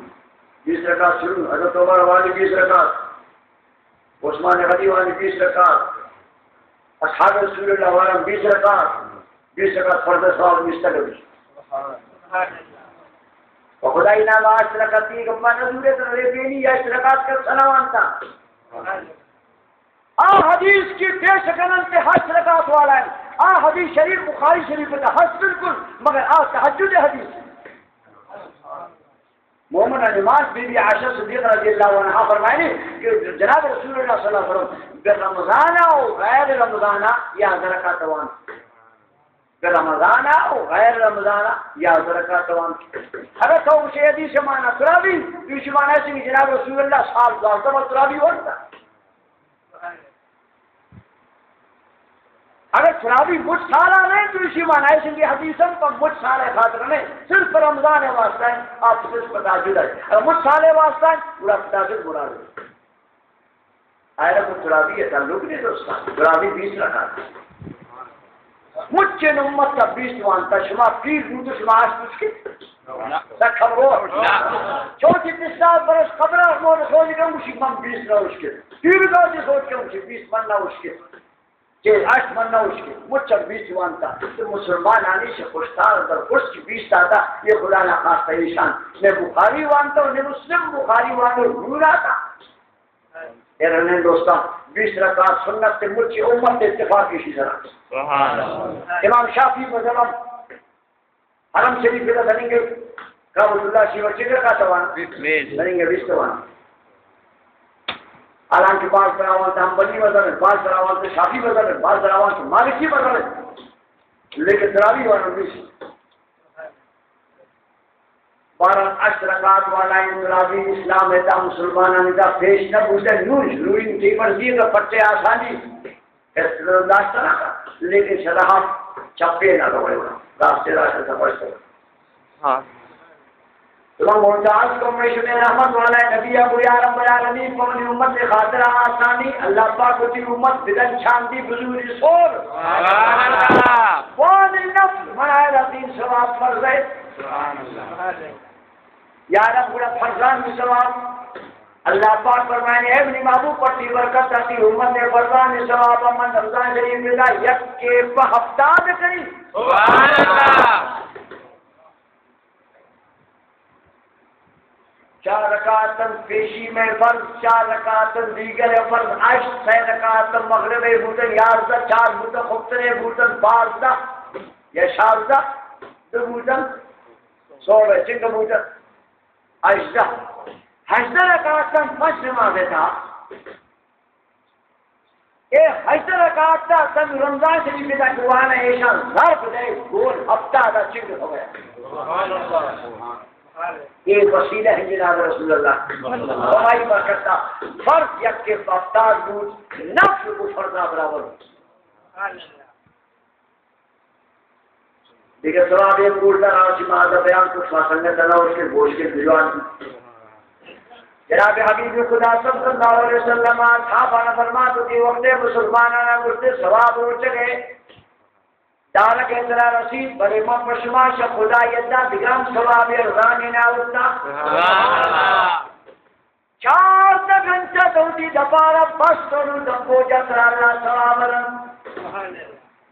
بیست رکعت شروع، حضرت عمر وانی بیست رکعت، عثمان غنی وانی بیست رکعت، اصحاب رسول اللہ وانی بیست رکعت، بیست رکعت فرض ثواب بیست رکعت۔ و خدای نام ہشت رکعت ئی گپا نہ زورے تو رے پینی یا ہشت رکعت کا سنا وانتا۔ آ حدیث کی پیش کنن تے ہشت رکعت والا ہے۔ آ حدیث شریف بخاری شریف کا ہست بالکل، مگر آ تہجد حدیث۔ مومن نماز بی بی عائشہ صدیقہ رضی اللہ عنہا فرمائنی کہ جناب رسول اللہ صلی اللہ علیہ وسلم بہ رمضان و غیر رمضان یازدہ رکعت وان۔ بہ رمضان و غیر رمضان یازدہ رکعت وان۔ اگر تو اسے حدیث مانا تراوی، تو اسی مانا ہے کہ جناب رسول اللہ سال دوازدہ بار تراوی وانتا۔ اگر تراوی مچ سالا نہیں تو اسی مانا ہے کہ حدیثاں پر مچ سال خاطر نہیں، صرف رمضان واسطہ ہے، آپ صرف تہجد ہے۔ اگر مچ سال واسطہ ہے، پورا تہجد مراد ہے۔ آئرا کو تراوی ہے، تعلق نہیں دوستان۔ تراوی بیست رکعت۔ مچیں امت تا بیست وانتا، شما پیر بوتو، شما ہشت اشکت؟ سک ہم رو۔ چوٹی پستا برس قبر مور سوچ کم، اسی من بیست نہ اشکت۔ پیر دا جی سوچ کم، اسی بیست من نہ اشکت۔ کہ ہشت من نہ اشکت۔ مچ بیست وانتا۔ تو مسلمان آنی سے خوشتار در خوش کی بیست آتا، یہ خدا نہ خواستہ ایشان۔ نے بخاری وانتا، نے مسلم بخاری وانتا، نور آتا۔ اے رنیں دوستاں، بیست رکعت سنت تے مچی امت تے اتفاق اسی طرح۔ سبحان اللہ۔ امام شافعی مذہب حرم شریف ءَ بنیں گے، کعبۃ اللہ شریف چکر کا توان؟ بیست۔ بنیں گے بیست توان۔ حالانکہ بعض تراوان تو حنبلی مذہب ہے، بعض تراوان تو شافعی مذہب ہے، بعض تراوان تو مالکی مذہب ہے۔ لیکن تراوی والا بیست۔ بارہ ہشت رکعت والا انقلابی اسلام ہے، تا مسلمانانی تا پیش نہ بوتے، نون شروع ان کی مرضی کا پٹے آسانی استدلال داشتہ نہ کا، لیکن شرح چپے نہ روے، راستے راستے سمجھتے۔ ہاں۔ تو ممتاز کمیشن رحمت والا نبی ابو یا رب العالمین، پمنی امت خاطر آسانی، اللہ پاک وتی امت بدن چاندی بزوری سور۔ سبحان اللہ۔ وان نفس منائے را دین ثواب فرض ہے۔ سبحان اللہ۔ یا رب، گڑا فرضانی ثواب۔ اللہ پاک فرمائنے، اے منی محبوب، پرتی برکت آتی امت نے فرضانی ثواب من رمضان شریف میں دا یک کے پہ ہفتاد کری۔ سبحان اللہ۔ چار رکعت پیشی میں فرض، چار رکعت دیگر فرض، اشت، سہ رکعت مغرب بوتن، یازدہ، چار بوتن، خبتنے بوتن، پانزدہ یا شانزدہ، دو بوتن، سو چنگ بوتن۔ ہژدہ، ہژدہ رکعتاں پنچ نماز تھا۔ اے ہژدہ رکعت تا تن رمضان شریف تا قرآن ایشان ضرب دے، گول ہفتہ دا چنگ ہو گیا۔ یہ وسیلہ ہے جناب رسول اللہ۔ ہماری برکت تا فرض یک کے ہفتہ بود، نفل کو فرض برابر۔ دیگہ ثواب ایک گوشدار آشی مادہ بیان کت، ما سنگت نہ اشکت، گوش کے بجوان۔ جناب حبیب خدا صلی اللہ علیہ وسلم اصحابانا فرمات کہ وقت مسلمانانا گوشتے ثواب روچگے دارگ ترا رسید، بلے من پہ شما شہ خدا یدا دگہ ہم ثواب ارزانی نہ ہوتا۔ سبحان اللہ۔ چاردہ گھنٹہ تو وتی دپارا بس تو نو دپو جا ترا اللہ ثواب رن۔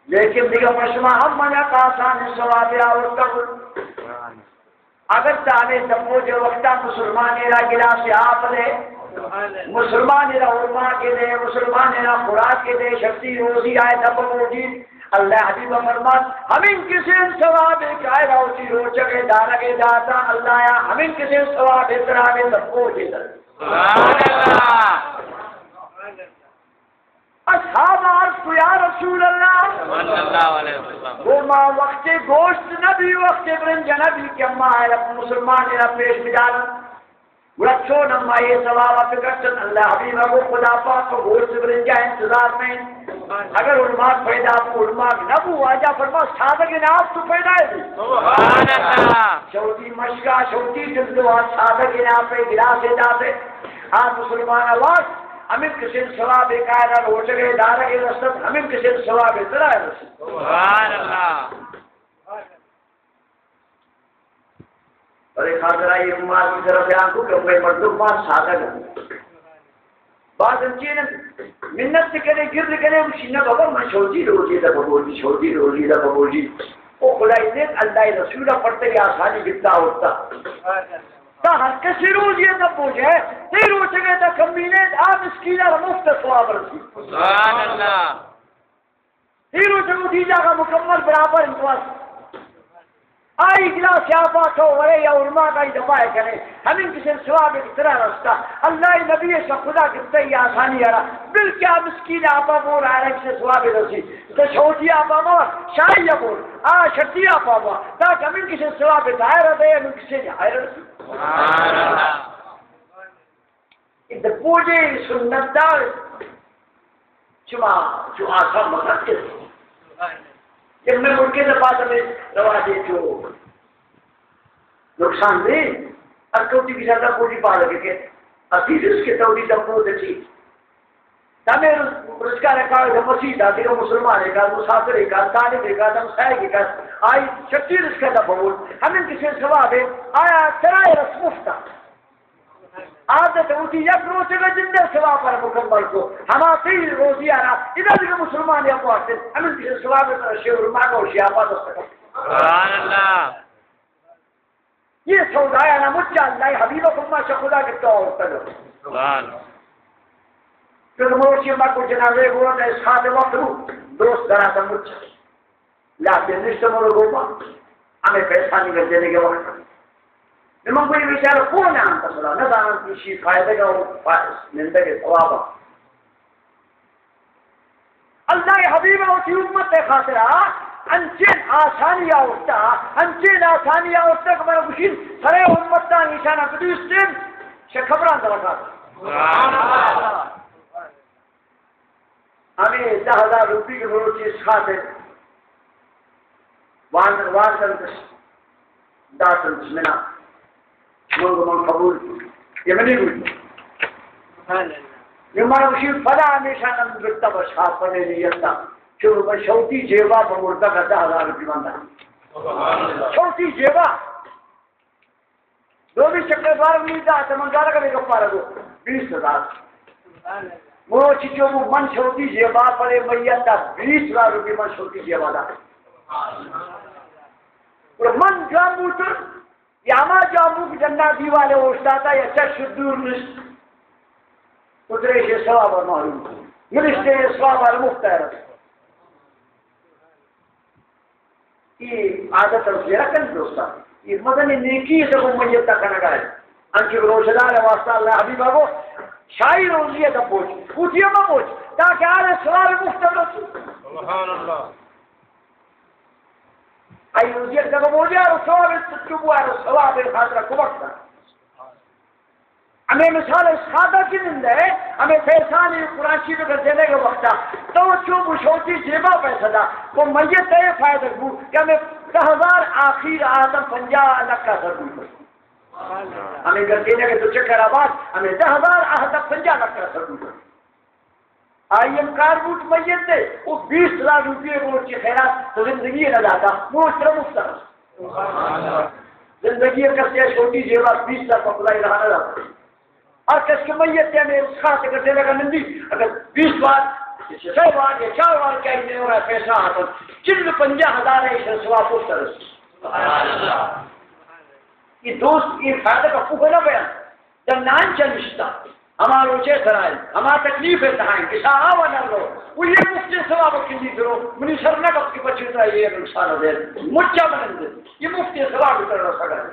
لیکن دیگہ پہ شما ہم من یک آسان ثواب آورتا۔ اگر تا ہمیں دپو جا وقتا مسلمان را گلاس آپ دے، مسلمان را ارما کے دے، مسلمان را خوراک کے دے، شخصی روزی آئے دپ موجود، اللہ حبیب فرمات، ہمیں کسی ثواب کائے راوتی روچگے دارگے داتا، اللہ یا ہمیں کسی ثواب اترا میں دپو جا۔ سبحان اللہ۔ اصحاب عرض کو، یا رسول اللہ، صلی اللہ علیہ وسلم۔ گو ما وقت گوشت نبی، وقت برنج نبی کہ ما مسلمان را پیش بدارن۔ گڑا چون اما یہ ثواب ات کرتن؟ اللہ حبیب گو، خدا پاک کو گوشت برنجا انتظار میں۔ اگر علماء پیدا بو، علماء نہ بو، واجہ فرما سادگی ناپ تو پیدا ہے۔ سبحان اللہ۔ شوتی مشکا، شوتی جلدو آ سادگی ناپ گلاس داتے۔ آ مسلمان آواز ہمیں کسی ثواب کائے را روچگے دارگے رسد، ہمیں کسی ثواب اترا رسد۔ سبحان اللہ۔ بلے خاطر آئی مار کی طرف بیان کو کہ بھئی مردم مار سادہ گا۔ بعض انچین منت کنے، گر کنے، گوشی نہ بابا، من شوتی روزی دا ببوجی، شوتی روزی دا ببوجی۔ او خدای نیک، اللہ رسول پڑتے آسانی گپتا ہوتا۔ تا ہر کسی روزی دا بوجے، تی روچگے دا کمی نے، آ مسکین را مفت ثواب رسی۔ سبحان اللہ۔ تی روچگو دی جاگہ مکمل برابر انت۔ آئی گلاس آپا تو ورے یا ارماگ آئی دپا کنے، ہمیں کسے ثواب ترا رستا۔ اللہ نبی شا خدا گپتا یا آسانی آرا، بلکہ آ مسکین آپا بور آرا کسے ثواب رسی۔ تو شوتی آپا ما، شاہی بور، آ شتی آپا ما، تا ہمیں کسے ثواب دائرہ دے، ہمیں کسے دائرہ رسی۔ سبحان اللہ۔ اے دپوجے سنت دار چما چو آسان مکت کہ میں ملکے دپا تمہیں رواجے چو نقصان دے۔ ارکوٹی کی سردا پوجی پا لگے کہ عزیز اس کے توڑی دپو دچی۔ تمہیں روزگار کا مسیح دا دیگا مسلمان کا مسافر کا طالب کا دم سائے کا آئی شکتی رزق دا بہت ہمیں کسی ثواب ہے۔ آیا ترائے رس مفتا۔ عادت ہوتی یک روچے میں جندے ثواب پر مکمل کو۔ ہما تی روزی آرا، ادا دیگه مسلمان یا مواطن، ہمیں دیگه ثواب پر شیور ماگا و شیابا دست کن۔ سبحان اللہ۔ یہ سودا ہے نا مچا اللہ حبیب کو ما شخدا کے تو تلو۔ سبحان۔ تو موشی ما کو جنازے گورا اس خاطر وقت رو، دوست درا تا مچا۔ لاتے نشت مرو گوما، ہمیں پیسہ نہیں گردے کے وقت۔ نمن کوئی بیچارہ کون ہے ہم تسلا، نہ دان کسی فائدہ کا، نندگے ثوابا۔ اللہ حبیب وتی امت خاطرا انچین آسانی آورتا، انچین آسانی آورتا کہ من گوشین سرے امتان ایشانا بدوستین، شہ قبران درکات۔ ہمیں دہ ہزار روپی کے بلوچی اس خاطر وارتن، وارتن داتن منا۔ من گو من قبول کی۔ یہ منی گوئی۔ یہ من اسی پدا ہمیشہ نم گرتا بس خاص پنے نیتا۔ چون من شوتی جیبا پر مرتا کا دہ ہزار روپی مانتا۔ شوتی جیبا۔ دومی چکر دوار نہیں دا، تو من گارا کنے گپارا دو، بیس ہزار۔ مروچی جو من شوتی جیبا پڑے میت دا بیس ہزار روپی من شوتی جیبا دا۔ اور من جامو تو، یا ما جامو کہ جنہ دیوالے اوشتاتا یا چش دور نشت۔ اترے سے ثواب محروم۔ منشتے ثواب مختار۔ یہ عادت اور زیرہ کن دوستا۔ یہ مدن نیکی ہے تو میت تک نہ گائے۔ انچو روشدار واسطہ اللہ حبیب کو شاہی روزی ہے تو پوچھ۔ پوچھیے مہ پوچھ۔ تاکہ آرے سوال مفت رسول۔ سبحان اللہ۔ آئی روزی ہے تو بوجھا اور ثواب تو چوبو ہے، ثواب خاطر کو وقت۔ ہمیں مثال اس خاطر کی زندہ ہے، ہمیں پیسہ نہیں قرآن شریف کا دینے کے وقت تو چو بشوتی جیبا پیسہ دا، وہ میت ہے فائدہ بو کہ ہمیں دہ ہزار آخر آدم پنجاہ لکھ کا سر بو۔ ہمیں گھر دینے کے تو چکر آباد، ہمیں دہ ہزار آدم پنجاہ لکھ کا سر بو۔ آئی ہم کار بوت میت دے، وہ بیس ہزار روپیے بلوچی خیرات تو زندگی نہ داتا، وہ اس طرح مفت ہے۔ زندگی کسی چھوٹی جیبا بیس ہزار پپلائی رہا نہ داتا۔ اور کس کے میت دے میں اس خاطر کر دینے کا نندی، اگر بیس بار، سو بار یا چار بار کیا ہی نہیں ہو رہا پیسہ آتا، چل پنجاہ ہزار ہے اس سوا مفت ہے۔ یہ دوست یہ فائدہ کا پوکھا نہ بیان۔ دنان چہ نشتا، ہما روچے سرائے، ہما تکلیف سہائیں، کسا آوا نہ رو، وہ یہ مفت ثواب کلی درو، منی سر نہ کپ کی بچے تا یہ نقصان دے، مچا بنند، یہ مفت ثواب کر رہا سگا۔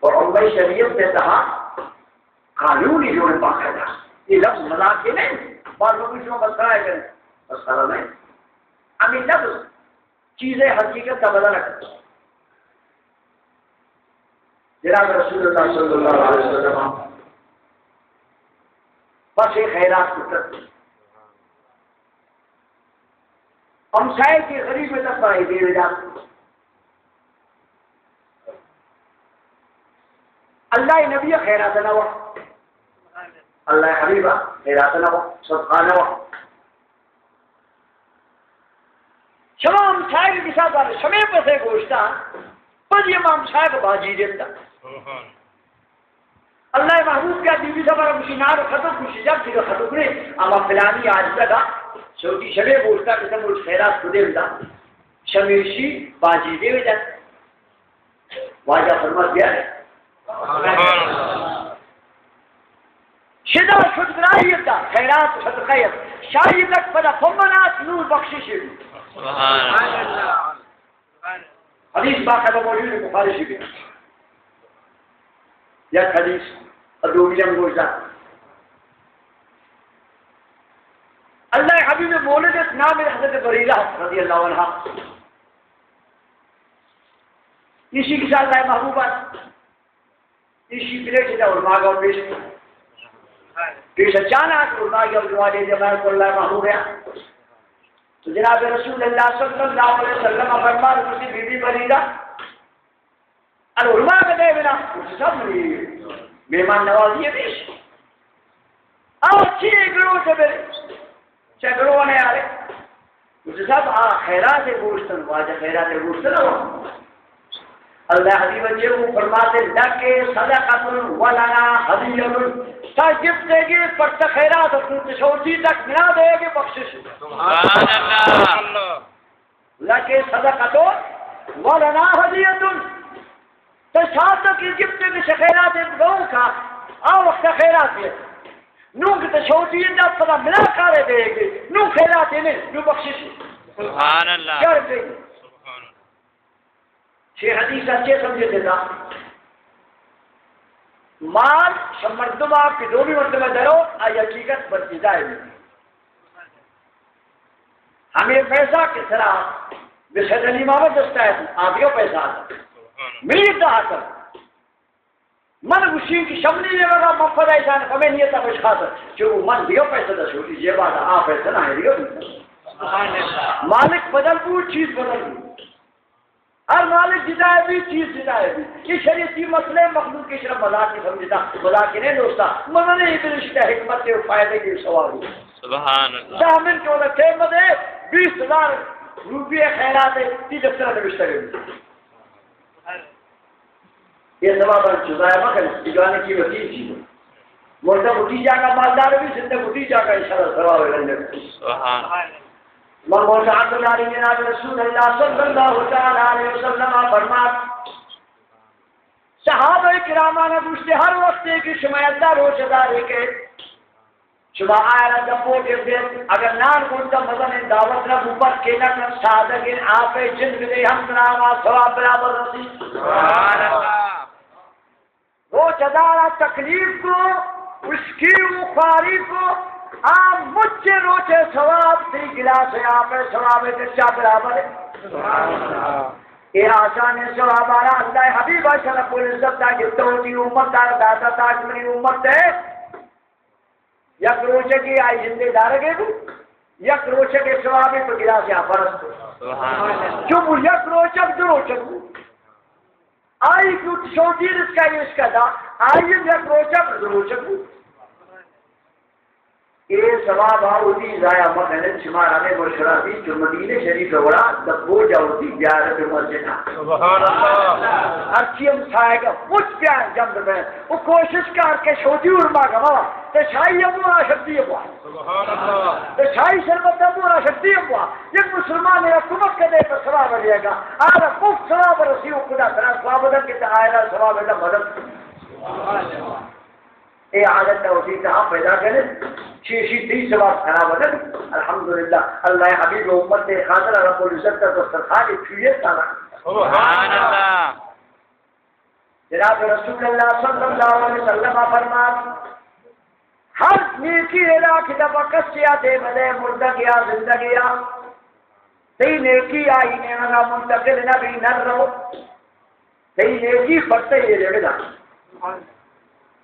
اور ہماری شریعت میں تہا قانون ہی جوڑے باقاعدہ۔ یہ لفظ مذاق کے نہیں، بعض لوگ اس میں مسئلہ ہے کہ مسئلہ نہیں۔ ہمیں لفظ چیزے حقیقت کا بدل ہے۔ جناب رسول اللہ صلی اللہ علیہ وسلم پس خیرات کتت۔ ہمسائے کے غریب تک پائے دے دا۔ اللہ نبی خیرات نہ ہوا۔ اللہ حبیبہ خیرات نہ ہوا۔ صدقہ نہ ہوا۔ شما ہمسائے کے اگر شمے پسے گوشتا، پد امام صاحب باجی دیتا۔ سبحان۔ اللہ محبوب کیا بی بی صاحب را گوشی نار ختم، گوشی جب دیگه ختم نے، اما فلانی آج لگا، سعودی شمے گوشتا کہ تم خیرات خودے بدا، شمیشی باجی دے بدا۔ واجہ فرمات بیا۔ سبحان اللہ۔ شدا شد برائی دا، خیرات صدقہ یت۔ شاہی تک پدا پمنات نور بخشش۔ سبحان اللہ۔ حدیث باقاعدہ موجود ہے بخاری شریف۔ یک حدیث، اور دومی ہم گوشتا۔ اللہ حبیب مولد نام حضرت بریرہ رضی اللہ عنہ۔ اسی کے ساتھ اللہ محبوبات۔ ایشی پلیٹ دا علماء گا پیش، پیش اچانک علماء گا جوانی دے میں اللہ محبوب ہے۔ تو جناب رسول اللہ صلی اللہ علیہ وسلم فرمان، کسی بی بی بریرہ، العلماء کا دے بنا، سب مہمان نوازی ہے پیش۔ آ چی گروہ تے برے؟ چہ گروہ نے آرے؟ گوشت صاحب، آ خیرات گوشتن، واجہ خیرات گوشتن ہو۔ اللہ حبیب جی وہ فرماتے، لك صدقة ولنا هدية۔ تا گفتے گی پر تا خیرات، تو شوتی تک منا دے گی بخشش۔ سبحان اللہ۔ لك صدقة ولنا هدية۔ تو شاہ تو کی گفتے کہ خیرات گو کا، آ وقت خیرات ہے۔ نوں کہ تو شوتی دا پدا منا کارے دے گی، نوں خیرات ہے نہیں، نوں بخشش۔ سبحان اللہ۔ کر دے گی۔ سبحان اللہ۔ چھ حدیث اچھے سمجھے دیتا۔ مال شہ مردما کہ دومی مردما درو، آئی حقیقت بر جدا ہے۔ ہمے پیسہ کہ سرا بسد علی محمد دستا ہے، آ دیو پیسہ آتا۔ میری دا آتا۔ من گوشی کہ شمنی یہ لگا من پدا ایسان کمے نیتا پیش خاطر۔ چو من دیو پیسہ دا شوٹی جیبا دا، آ پیسہ نہ ہے دیو۔ مالک بدل بو، چیز بدل بو۔ ہر مالک جدا ہے بھی، چیز جدا ہے بھی۔ یہ شریعتی مسئلہ ہے، مخلوق کی شرف مذاق کی سمجھتا، مذاق کی نہیں دوستا۔ مزنے ادھر اس کا حکمت ہے، فائدے کی ثواب ہے۔ سبحان اللہ۔ دہ منٹ والا قیمت ہے، بیس ہزار روپیہ خیرات ہے، تی دفتر نوشتہ گئی۔ یہ ثواب ہے، جو ضائع مکن، یہ جانے کی وسیع چیز ہے۔ مردہ بوٹی جاگا مالدار بھی، زندہ بوٹی جاگا انشاءاللہ ثواب ہے۔ سبحان۔ من موضوعات داری جناب رسول اللہ صلی اللہ تعالی علیہ وسلم فرمات، صحابہ کرامانا گوشتے، ہر وقت کہ شما اللہ روچہ داری کے، شما آئرا دپو گردے، اگر نان گونتا مزن دعوت نہ بوپت کے نہ کن سادگین آپ جند دے ہم ناما ثواب برابر رسی۔ سبحان اللہ۔ روچہ دارا تکلیف کو، اسکی و خواری کو، آ مچ روچے ثواب تئی گلاس آپ ثواب چا برابر ہے۔ اے آسان ثواب آرا اللہ حبیب شرف العزت دا گفتا ہوتی امت دار داتا تاج منی امت ہے۔ یک روچے کی آئی زندے دارگے بو، یک روچے کے ثواب تو گلاس آپ رس۔ سبحان اللہ۔ جو بو یک روچک دو روچک بو۔ آئی گوٹ شوٹی رزقا ایش کدا، آئی یک روچک دو روچک بو۔ اے ثواب آوتی ضائع مکنت، شما رمے مشورہ دی، چو مدینہ شریف وڑا دبو جاوتی زیارت مسجد۔ سبحان اللہ۔ ہرچی ہم سائے گا، مچ پیار جمد میں، وہ کوشش کر کے شوٹی ارما گوا، تو شاہی ہم وہاں شدی ہوا۔ سبحان اللہ۔ تو شاہی شربت ہم وہاں شدی ہوا۔ یک مسلمان یا کمک کدے پر ثواب لے گا، آرا مفت ثواب رسی و خدا ترا ثواب دن کہ آئرا ثواب دن مدد۔ اے عادت وتی تہا پیدا کرے، شیشی تئی ثواب خراب نہ۔ الحمدللہ، اللہ حبیب امت خاطر رب العزت کا دسترخوان چوئے سارا۔ سبحان اللہ۔ جناب رسول اللہ صلی اللہ علیہ وسلم فرمات، ہر نیکی ادا کہ دفع کس یا دے بدے مردگ یا زندگ یا، تئی نیکی آئی نیمگا منتقل نہ بی، نہ رو۔ تئی نیکی پرتے یہ لگدا۔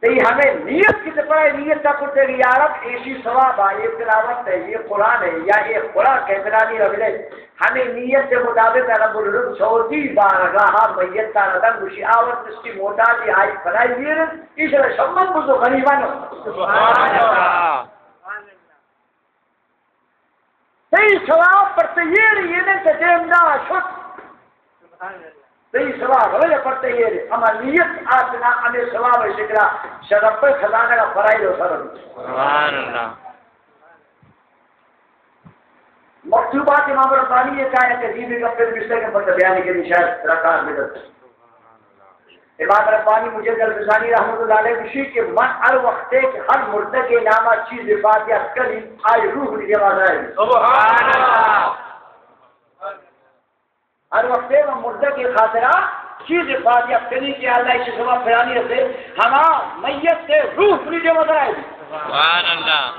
تئی ہمیں نیت کی تپرائے نیت تا کرتے کہ یا رب ایشی ثواب آ، یہ تلاوت ہے، یہ قرآن ہے، یا یہ قرآن کے بنانی رب دے۔ ہمیں نیت کے مطابق رب العزت سعودی بارگاہ میت تا ردن گوشی آورت اس کی موٹا دی آئی فلائی دیر، اس نے شمن بزو غریبان۔ سبحان اللہ۔ تئی ثواب پر تیری یہ نہیں کہ دیم دا شد۔ تئی ثواب ہمیں پرتے یہ، اما نیت آتنا ہمیں ثواب شکرا، شرف خزانہ کا فرائی دو سر۔ سبحان اللہ۔ مکتوبات امام ربانی یہ کہا ہے کہ عجیب گپ پہ نوشتہ کے پتہ بیان کے شاید رکار بدت۔ امام ربانی مجد الفسانی رحمۃ اللہ علیہ گوشی کہ من ہر وقت کہ ہر مردہ کے نام چیز فاتحہ کلی آئی روح نجے مازائے۔ سبحان اللہ۔ ہر وقت میں مردہ کے خاطرہ چیز فاتحہ کلی کہ اللہ اس سبب پھرانی رسے، ہما میت سے روح نجے مازائے۔ سبحان اللہ۔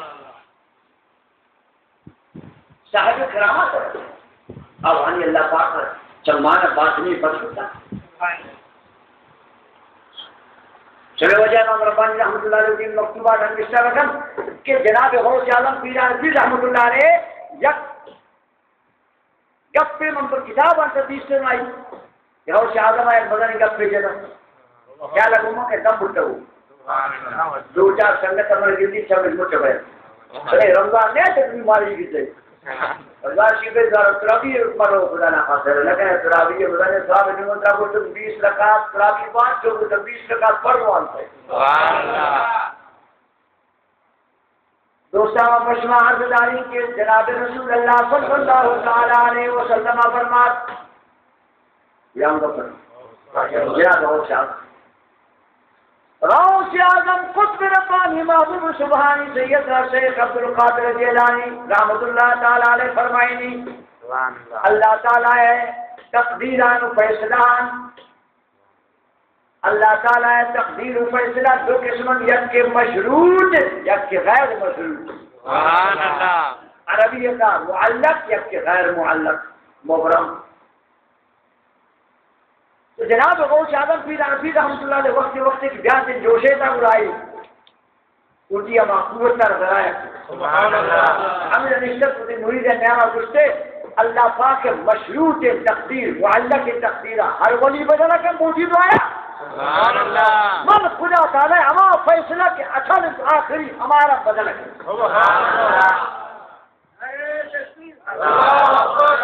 صاحب کرامت ہے۔ اب ہمیں اللہ پاک چمان باطنی بدلتا۔ چلے وجہ امام ربانی رحمۃ اللہ علیہ کے مکتوبات ہم نشتہ رکھن کہ جناب غوث اعظم پیران پیر رحمۃ اللہ علیہ یک گپے من پر کتاب آنتا دیستے نائی۔ یہو شاہ آدم آئے مدن گپے جنا۔ کیا لگو من کہ دم بٹو۔ دو چار سنگت من گندی چمچ مچ بے۔ ارے رمضان نے تو بیماری کی تے۔ رمضان شی بے زار ترابی مرو خدا نہ خاطر۔ لیکن ترابی خدا نے صاحب نے من ترابو تو بیس رکعت ترابی پانچ جو تو بیس رکعت پڑھ وانتے۔ سبحان اللہ۔ دوستاں، ما پہ شما عرض داریں کہ جناب رسول اللہ صلی اللہ تعالی علیہ وسلم فرمات، یا ان کا فرمان، جناب غوث اعظم، غوث اعظم قطب ربانی محبوب سبحانی سیدنا شیخ عبدالقادر جیلانی رحمۃ اللہ تعالی علیہ فرمائنی، اللہ تعالی ہے تقدیران و فیصلان اللہ تعالی ءِ تقدیر و فیصلہ دو قسم انت، یک کہ مشروط، یک کہ غیر مشروط۔ سبحان اللہ۔ عربی ءَ معلق، یک کہ غیر معلق، مبرم۔ تو جناب غوث اعظم پیر حنفی رحمۃ اللہ علیہ وقت وقت کہ بیان جوشے تا برائی۔ وتی ہما قوت ءَ را درائینت۔ سبحان اللہ۔ ہمے نشتگ وتی مرید ءِ نیام ءَ گوشتے، اللہ پاک ءِ مشروط تقدیر، معلق تقدیر ءَ ہر ولی بدل کن بوتی دعایا۔ سبحان اللہ۔ من خدا تعالی ہما فیصلہ کہ اصل آخری ہمارا بدل کن۔ سبحان اللہ۔ اللہ اکبر۔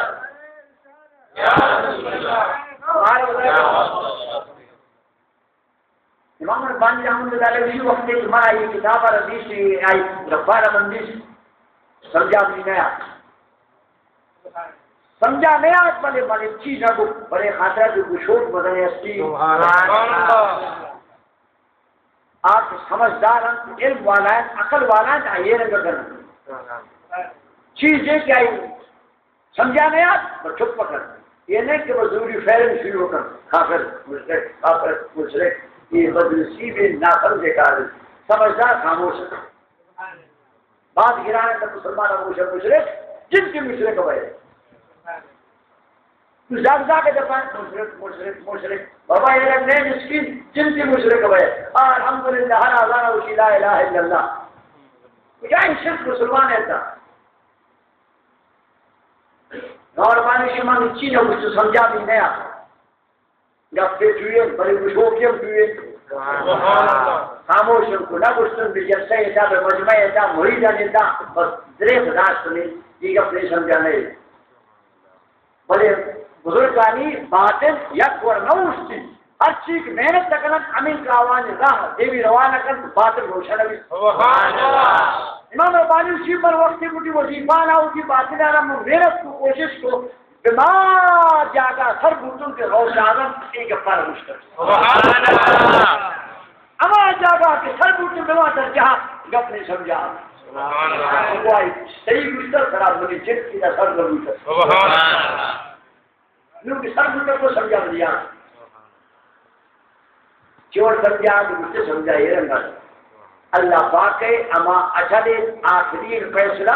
یا رسول اللہ۔ ہمارا بدل کن۔ امام ربانی رحمۃ اللہ علیہ وقت کہ من آئی کتاب ءَ را دیست، آئی گپ ءَ را من دیست، سمجھا بھی نہ آت۔ سمجھا نہ آت، بلے من چیز نہ گو، بلے خاطرہ جو گشوک بدن ہستی۔ سبحان اللہ۔ آپ سمجھدار ہیں، علم والا ہے، عقل والا ہے، آئیے نہ کرنا۔ چیز یہ کہ آئی سمجھا نہ آت، بس چپ پکڑ۔ یہ نہیں کہ بس ضروری فیرن شروع کر، کافر، مشرک، کافر، مشرک، یہ بدنصیب ناسمجھے کار ہے۔ سمجھدار خاموش ہے۔ بات گرانے تو مسلمان ہمیشہ مشرک، جن کی مشرک ہوئے۔ تو زاگ زاگ دفعہ مشرک، مشرک، مشرک۔ بابا یہ رنگ نہیں مسکین، جن کی مشرک ہوئے۔ الحمدللہ، ہر آزانا اسی لا الہ الا اللہ۔ کجا شرک مسلمان ہے تا؟ نورمانی شما چی نہ گوشت، سمجھا بھی نہ آ۔ گپے چوئے، بلے گشوکی ہم چوئے۔ خاموش ہم کو نہ گوشتن، بہ جلسہ ادا، بہ مجمع ادا، مرید ادا، بس درے برداشت کنی، یہ گپ نہیں سمجھا نہیں۔ بلے بزرگانی باطن یک ور نہ اوشتی۔ ہر چیز محنت کنن، ہمیں کاوانی راہ دیوی روانہ کن، باطن روشن بھی۔ سبحان اللہ۔ امام ربانی اسی پر وقت کی وظیفہ نہ ہوتی، باطن آرام محنت کو، کوشش کو، بما جاگا سر بوتن کہ غوث اعظم ایک پر مشکل۔ سبحان اللہ۔ اما جاگا کہ سر بوتن بما درجہ گپ نہیں سمجھا۔ سبحان اللہ۔ وائی صحیح گشتہ، خراب منی جن کی سر بوتن۔ سبحان اللہ۔ نوں کہ سر بوتن کو سمجھا دیا۔ چور سمجھا تو مجھے سمجھا یہ رنگا۔ اللہ پاک ہے اما اصل آخری فیصلہ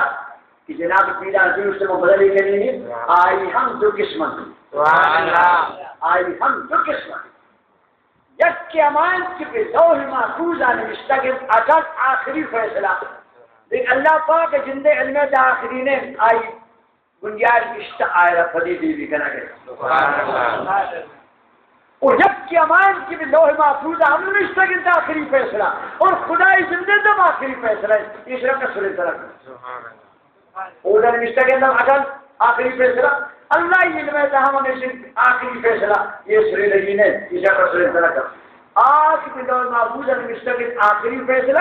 کہ جناب پیران دوست میں بدلی کریں گے، آئی ہم دو قسم ہیں۔ سبحان اللہ۔ آئی ہم دو قسم ہیں۔ یک کہ ہمائیں کہ بہ لوح محفوظ ءَ نوشتگ انت، اصل آخری فیصلہ۔ دیکھ اللہ پاک جند علم آخری نے آئی بنیاد اشتہ آئرا پدی دیوی کنگ ءَ۔ سبحان اللہ۔ اور یک کہ ہمائیں کہ بہ لوح محفوظ ءَ ہم نوشتگ انت آخری فیصلہ، اور خدائی زندے دم آخری فیصلہ ہے، اس رنگ سلے طرف۔ سبحان اللہ۔ اودا نوشتگ انت اصل آخری فیصلہ۔ اللہ ءِ علم ءِ تہا ہمیش انت آخری فیصلہ، اے سرینگی نہ انت، ایشاں سرینگ نہ کنت۔ آ کہ لوح محفوظ ءَ نبشتگ انت آخری فیصلہ،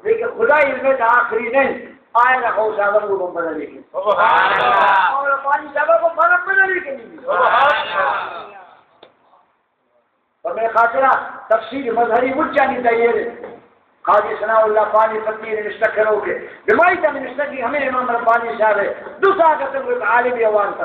لیکن خدا ءِ علم ءِ تہا آخری نہ انت۔ آئے را غوث اعظم گوں من بدلی کنت۔ سبحان اللہ۔ اور پانی صاحب گوں من بدلی کنت۔ سبحان اللہ۔ پہ مئے خاطرا تفسیر مظہری مچانی تیار انت۔ قاضی ثناء اللہ پانی پتی نبشتہ کنوک ءَ، بمائی تا نبشتہ کہ ہمے امام ربانی صاحب ءِ دو ساعت ءَ عالم ءَ وانتا۔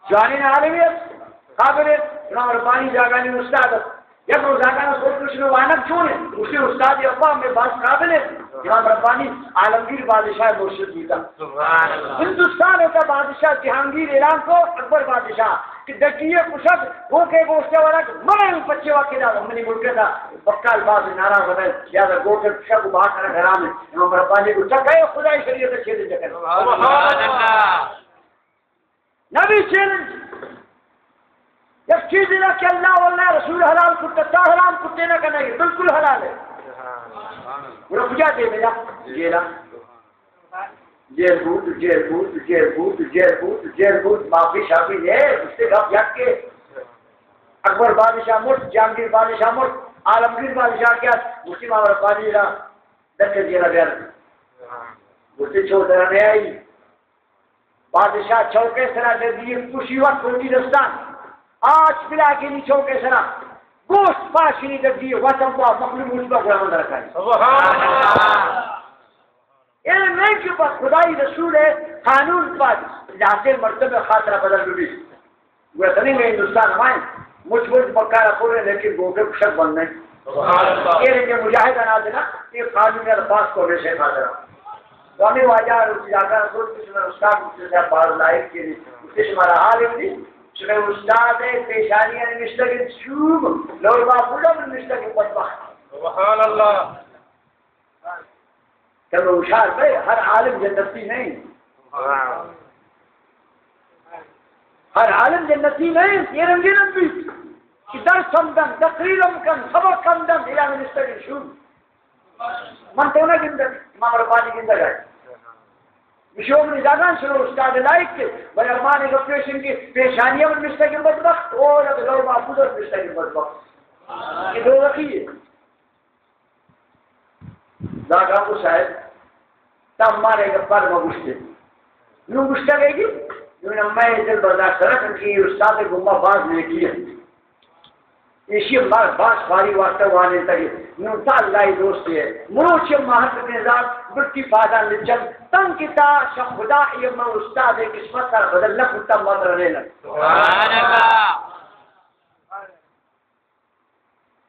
جوانیں عالمے ات، قابل ات، امام ربانی جاگہانی استاد ات۔ یک روز آقا ءَ سوچ کشن وانگ چون انت؟ گوشتی استاد ابا ہمے باز قابل انت۔ امام ربانی عالمگیر بادشاہ ءِ مرشد بیتا۔ سبحان اللہ۔ ہندوستان ءِ تہا بادشاہ جہانگیر اعلان کو، اکبر بادشاہ، کہ دگی ءَ کشگ، گوک ءِ گوشت ءَ ورگ، من ءَ پچے واقعہ دا، منی ملک ءِ تہا بکال باز ناراض بئے، لہذا گوک ءِ کشگ و بہا کنگ حرام انت۔ امام ربانی گوشت، چہ کئے خدائے شریعت ءَ چیلنج کنئے؟ سبحان اللہ۔ نبی چیلنج۔ یک چیزے را کہ اللہ واللہ رسول حلال کتا، تا حرام کتے نہ کنئے، بالکل حلال ہے۔ گڑا کجا دے میرا؟ جیلا۔ جیل بوت، جیل بوت، جیل بوت، جیل بوت، جیل بوت، معافی شافی نے، اس سے گپ یک کے۔ اکبر بادشاہ مرت، جہانگیر بادشاہ مرت، عالمگیر بادشاہ کیا؟ مسلم عمر بادشاہ را دکھ جیلا بیار۔ گوشتی چو درا نہ آئی۔ بادشاہ چوکے سرا دردی پوشی وقت ہوتی دستان۔ آج بلا کے نی چوکے سرا۔ گوشت پاشنی دردی وطن با مخلوق مجبا غلام درکانی۔ سبحان اللہ۔ علم نہیں کہ پہ خدائی رسول ءِ قانون پہ لہتے مردم ءِ خاطر بدل بی۔ گوشت نہیں میں ہندوستان ہمائیں، مجھ مجھ مکار پورے لیکن گوکے کشک بند نہیں۔ سبحان اللہ۔ یہ رنگے مجاہد انا دینا، یہ قانون ءِ پاس کو ہمیشہ خاطر۔ تو ہمیں واجہ روچی جاگا سوچ کہ شمار استاد مجھے باز لائق کے لیے، اس سے شمارا حال ہی نہیں۔ شمار استاد ءِ پیشانی نوشتگ انت شوم، لوح محفوظ ءَ نوشتگ انت بدبخت۔ سبحان اللہ۔ کم ہوشیار بئے، ہر عالم جنتی نہیں۔ ہر عالم جنتی نہیں، یہ رنگی رنگ بھی۔ کہ درس ہم دن، تقریر ہم کن، سبق ہم دن، اعلان مستری شروع۔ من تو نہ گندگ، امام ربانی گندگ ہے۔ مشوم نزاگان شروع استاد لائق کے، بلے ارمان گپ پیشن کی پیشانی ہم مستقیم بدبخت، اور لوح محفوظ ہم مستقیم بدبخت۔ یہ دو رقی ہے۔ دادا کو صاحب، تا مارے گپار ما گوشتے۔ نو گوشتا گئے گی، نو نمائے دل برداشت رکھ کہ استاد گما باز نیکی ہے۔ ایشی مار باز خواری واسطہ وانے تگی۔ نو تا اللہ دوست ہے۔ مروچ ماہت نے ذات برتی پادان لچن۔ تن کی تا شخدا یہ ما استاد قسمت سر بدل نہ کتا مدر لینا۔ سبحان اللہ۔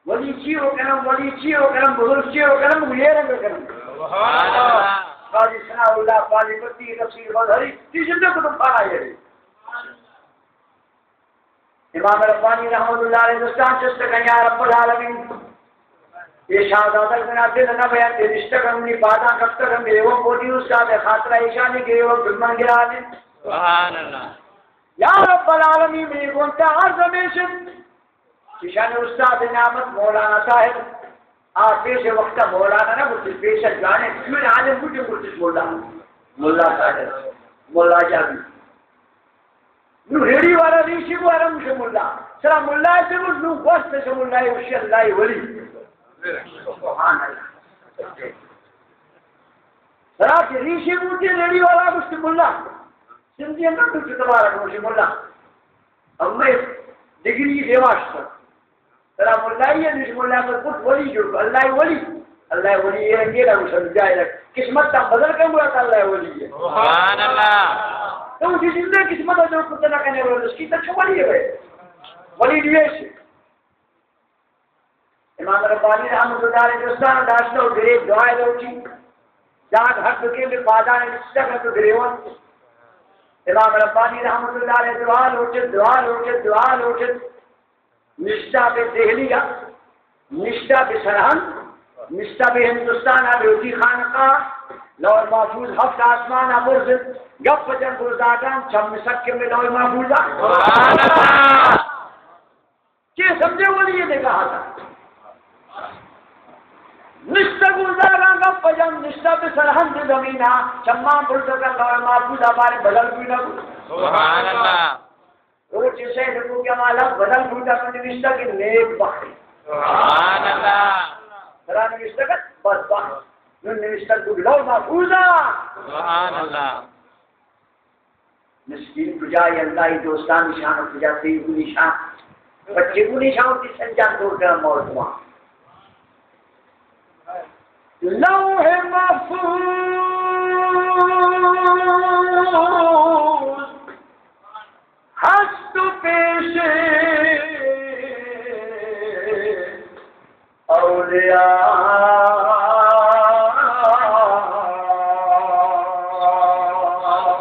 ولی چی و کنم، ولی چی و کنم، بزرگ چی و کنم، یہ رنگ کنم۔ سبحان اللہ۔ قاضی ثناء اللہ پانی پتی، تفسیر مظہری، تی زندہ کتب خانہ یہ۔ امام ربانی رحمت اللہ علیہ دستان چست کن، یا رب العالمین، یہ شہزادہ بنا دل نہ بیان، یہ رشتہ کرنی پادا کفتہ کرنی، یہ وہ بودی استاد ہے، خاطرہ ایشانی کے، یہ وہ گلمن گرانے۔ سبحان اللہ۔ یا رب العالمین، یہ گونتا عرض ہمیشن۔ ایشانی استاد نعمت مولانا صاحب، آ پیش وقت مولانا نہ بوتش، پیش جانے، چون عالم بوتش، بوتش مولا، ملا صاحب، ملا جابی۔ نو ریڑی والا ریشی کو حرم سے ملا، سرا ملا سے نو واسطے سے ملا ہے، اسی اللہ ولی۔ سبحان اللہ۔ سرا کہ ریشی بوتی ریڑی والا گوشت ملا۔ سندھی اندر تو چتوارا گوشت ملا۔ اب میں ڈگری دیواش تھا۔ ترا ملائی ہے، نش ملا پر پت ولی جو، اللہ ولی۔ اللہ ولی یہ رنگے لا مسلم جائے لا۔ قسمت تا بدل کم ہوا تا اللہ ولی ہے۔ سبحان اللہ۔ تو اسی زندہ قسمت جو کتنا کنے وہ اس کی تو چھو ولی ہے بھائی۔ ولی دیویش۔ امام ربانی رحمت اللہ علیہ دوستان داشتہ و گریب دعائے لوٹی۔ جاگ حق کے میں پادان رشتہ کر تو گریوان۔ امام ربانی رحمت اللہ علیہ دعا لوٹت، دعا لوٹت، دعا لوٹت۔ نشتہ بہ دہلی ءَ، نشتہ بہ سرہند، نشتہ بہ ہندوستان ءَ، بہ وتی خانقاہ، لوح محفوظ ہفت آسمان ءَ برز انت، گپ جنت و زاگان چم سک میں لوح محفوظ ءَ۔ سبحان اللہ۔ چے سمجھے ولی یہ نگاہ تھا؟ نشتہ گلزاراں گپ جن، نشتہ بہ سرہند زمینا، چماں برزگا لوح محفوظا باریں بدل بوئی نہ بوت۔ سبحان اللہ۔ روچ سید کو کہ مالا بدل بوتا، نو نوشتہ کہ نیک بخت۔ سبحان اللہ۔ سرا نوشتہ کہ بدبخت۔ نو نوشتہ کہ لوح محفوظا۔ سبحان اللہ۔ مسکین کجا، اللہ ءِ دوستانی شان کجا، تئی گونی شان، بچے گونی شان، تئی سنجان دور کر موت ما۔ لوح محفوظ ہست پیش اولیاء۔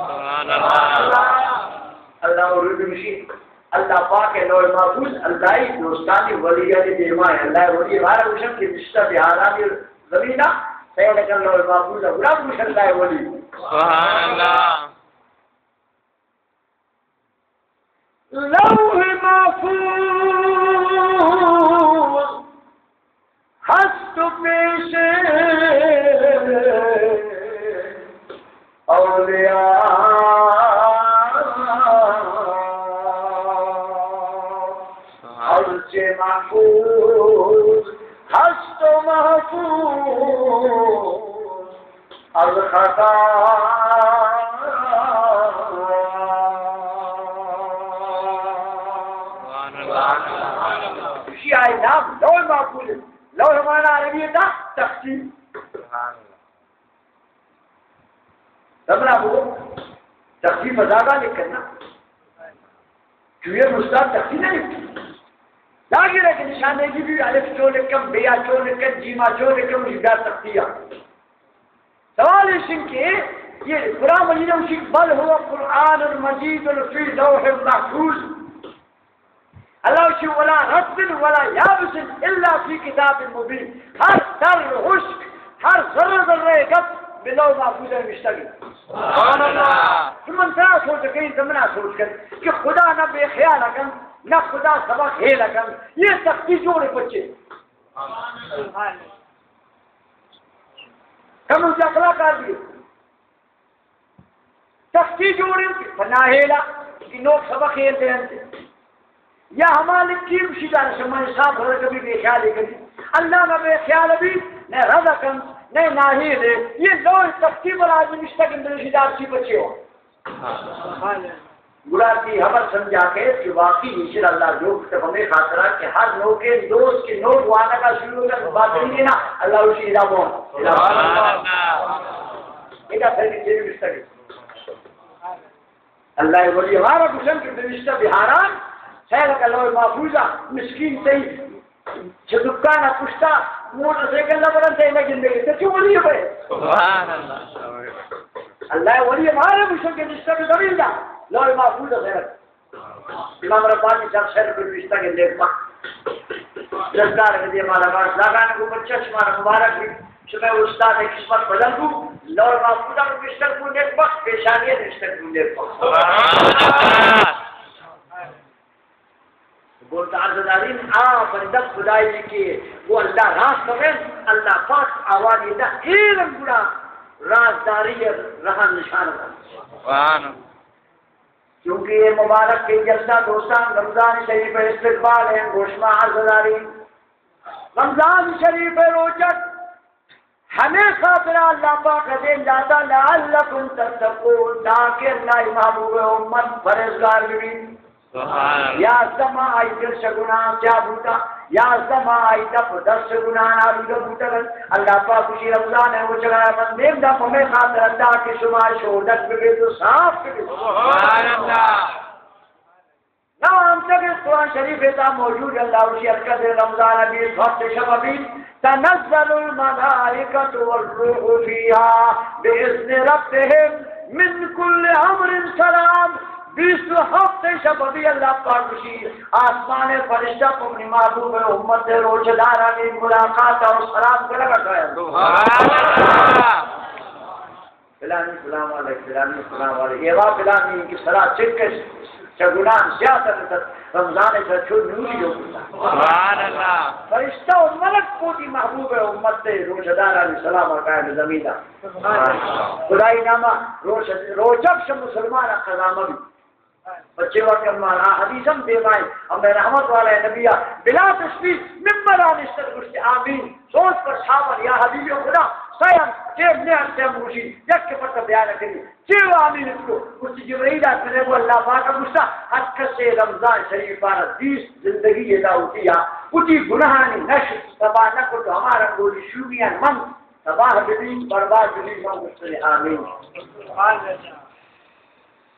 سبحان اللہ۔ اللہ ءِ رد گوشی، اللہ پاک ءِ لوح محفوظ اللہ ءِ دوستانی ولیانی دیما اِنت۔ اللہ ءِ ولی ہمارا گوشن کہ نشتہ بہارانی زمینا، سیل کن لوح محفوظ، گڑا گوشن اللہ ءِ ولی۔ سبحان اللہ۔ لوح محفوظ ہست پیش اولیاء، ہرچے محفوظ ہست و محفوظ از خطا۔ سبحان اللہ۔ ایشی ءِ نام لوح محفوظ۔ لوح معنی عربی ءَ تختی۔ سبحان اللہ۔ سمجھا وہ؟ تختی مزاگا لکھنا۔ چوئے استاد تختی نہ لکھتی۔ لاگے رکھ نشانے کی بھی الف چو لکھم، بیا چو لکھم، جیما چو لکھم، اسی دا تختیا۔ سوال ایش اِنت کہ یہ قرآن مجید ءَ گوشی، بل هو قرآن مجید فی لوح محفوظ۔ اللہ گوشی، ولا رطب ولا یابس الا فی کتاب مبین۔ ہر تر ہشک، ہر ذرہ ذرہ گپ بہ لوح محفوظ ءَ نوشتگ اِنت۔ سبحان اللہ۔ تو من ترا سوچ کن، زمنا سوچ کن کہ خدا نہ بے خیال کن، نہ خدا سبق ہیل کن۔ یہ تختی جوڑ پچے۔ کم چکلا کار دیے۔ تختی جوڑ اِنت پہ ناہیلا کہ نوک سبق ہیل دے اَنت۔ یا ہما لکھی گوشی دار شما حساب ہر کبھی بے خیال کبھی۔ اللہ نہ بے خیال بھی، نہ رد کن، نہ ناہیل۔ یہ لوح تختی پر آج نشتہ کن شدار چی بچے ہو۔ گڑا تئی ہبر سمجھا کئیت کہ واقعی ایشر اللہ جوڑ کتگ ہمے خاطرا کہ ہر نوکیں دوست کہ نوک وانگا شروع کن باطنی نا، اللہ اشی ادا بون۔ سبحان اللہ۔ ادا پھر بھی چیز مستقل۔ اللہ ولی ہمارا گوشن کہ نوشتہ بہاران، سیل کا لوح محفوظا، مسکین تئی چہ دکان ءَ پشتا موٹر سائیکل نہ برن تئی نہ گندگی، تو چو ولی بئے؟ سبحان اللہ۔ اللہ ولی ہمارے مشن کے نشتہ کے زمین دا، لوح محفوظ ہے۔ امام ربانی صاحب سر پر نشتہ کے دیکھ پا۔ دستار کے دیما لگا، لگانے کو بچہ شمار مبارک بھی، شمع استاد قسمت بدل کو، لوح محفوظ کو نشتہ کو دیکھ پا، پیشانی نشتہ کو دیکھ پا۔ سبحان اللہ۔ گوں عرض دارین آ بندہ خدائی کہ وہ اللہ راست کریں، اللہ پاک آوانی دا ایرم گڑا رازداری رہا نشان دا۔ سبحان۔ چونکہ یہ مبارک کے جلسہ دوستان رمضان شریف استقبال ہیں، گوشما عرض دارین رمضان شریف روچک ہمے خاطرا اللہ پاک ءَ دیم داتا، لعلکم تتقون، تاکہ اللہ ءِ محبوب امت پرہیزگار ببیت۔ سبحان اللہ۔ یازدہ ماہ آئی دل چہ گناہ سیاہ بوتا، یازدہ ماہ آئی دپ دست چہ گناہ آلودہ بوتگ۔ اللہ پاک گوشی رمضان ءِ روچگا من دیم دا ہمے خاطرا، تاکہ شما شودک ببیت و صاف ببیت۔ سبحان اللہ۔ نو ہم تک قرآن شریف ءِ تہا موجود، اللہ گوشی، ہر کس رمضان بیست ہفت شب بیت، تنزل الملائکة والروح فیها بإذن ربهم من کل امر سلام۔ بیست ہفت شب بھی اللہ پاک گوشی، آسمان فرشتہ پہ منی محبوب امت روچ دارانی ملاقات اور سلام کنگا کائے۔ سبحان اللہ۔ فلانی سلام علیک، فلانی سلام علیک۔ یہ وا فلانی کہ سرا چکش، چہ گناہ زیادہ تر، رمضان ءَ چہ چو نوری جو۔ سبحان اللہ۔ فرشتہ فرشتہ و ملک وتی محبوب امت ء روچہ دارانی سلام ء قائم زمین ء۔ خدائی نام ء روچ، روچگ شہ مسلمان ء قضا مہ بیت۔ بچے وقت ہم آ حدیث ہم دیمائیں، ہم رحمت والا نبی ء بلا تشبیہ ممبر ء نشتگ گوشت آمین۔ سوچ پر صحابہ یا حبیب خدا، سیان ٹیم نے ہستے ہم گوشی، یک کے پتہ بیان کری۔ چے آمین اتکو؟ گوشتی جبرائیل ء کنگو اللہ پاک ء گوشتا، ہر کسے رمضان شریف ء را دیست زندگی ادا ہوتی یا وتی گناہانی نش تباہ نہ کرت، ہمارا گولی شومیان من تباہ ببی، برباد ببی، من گوشتن آمین۔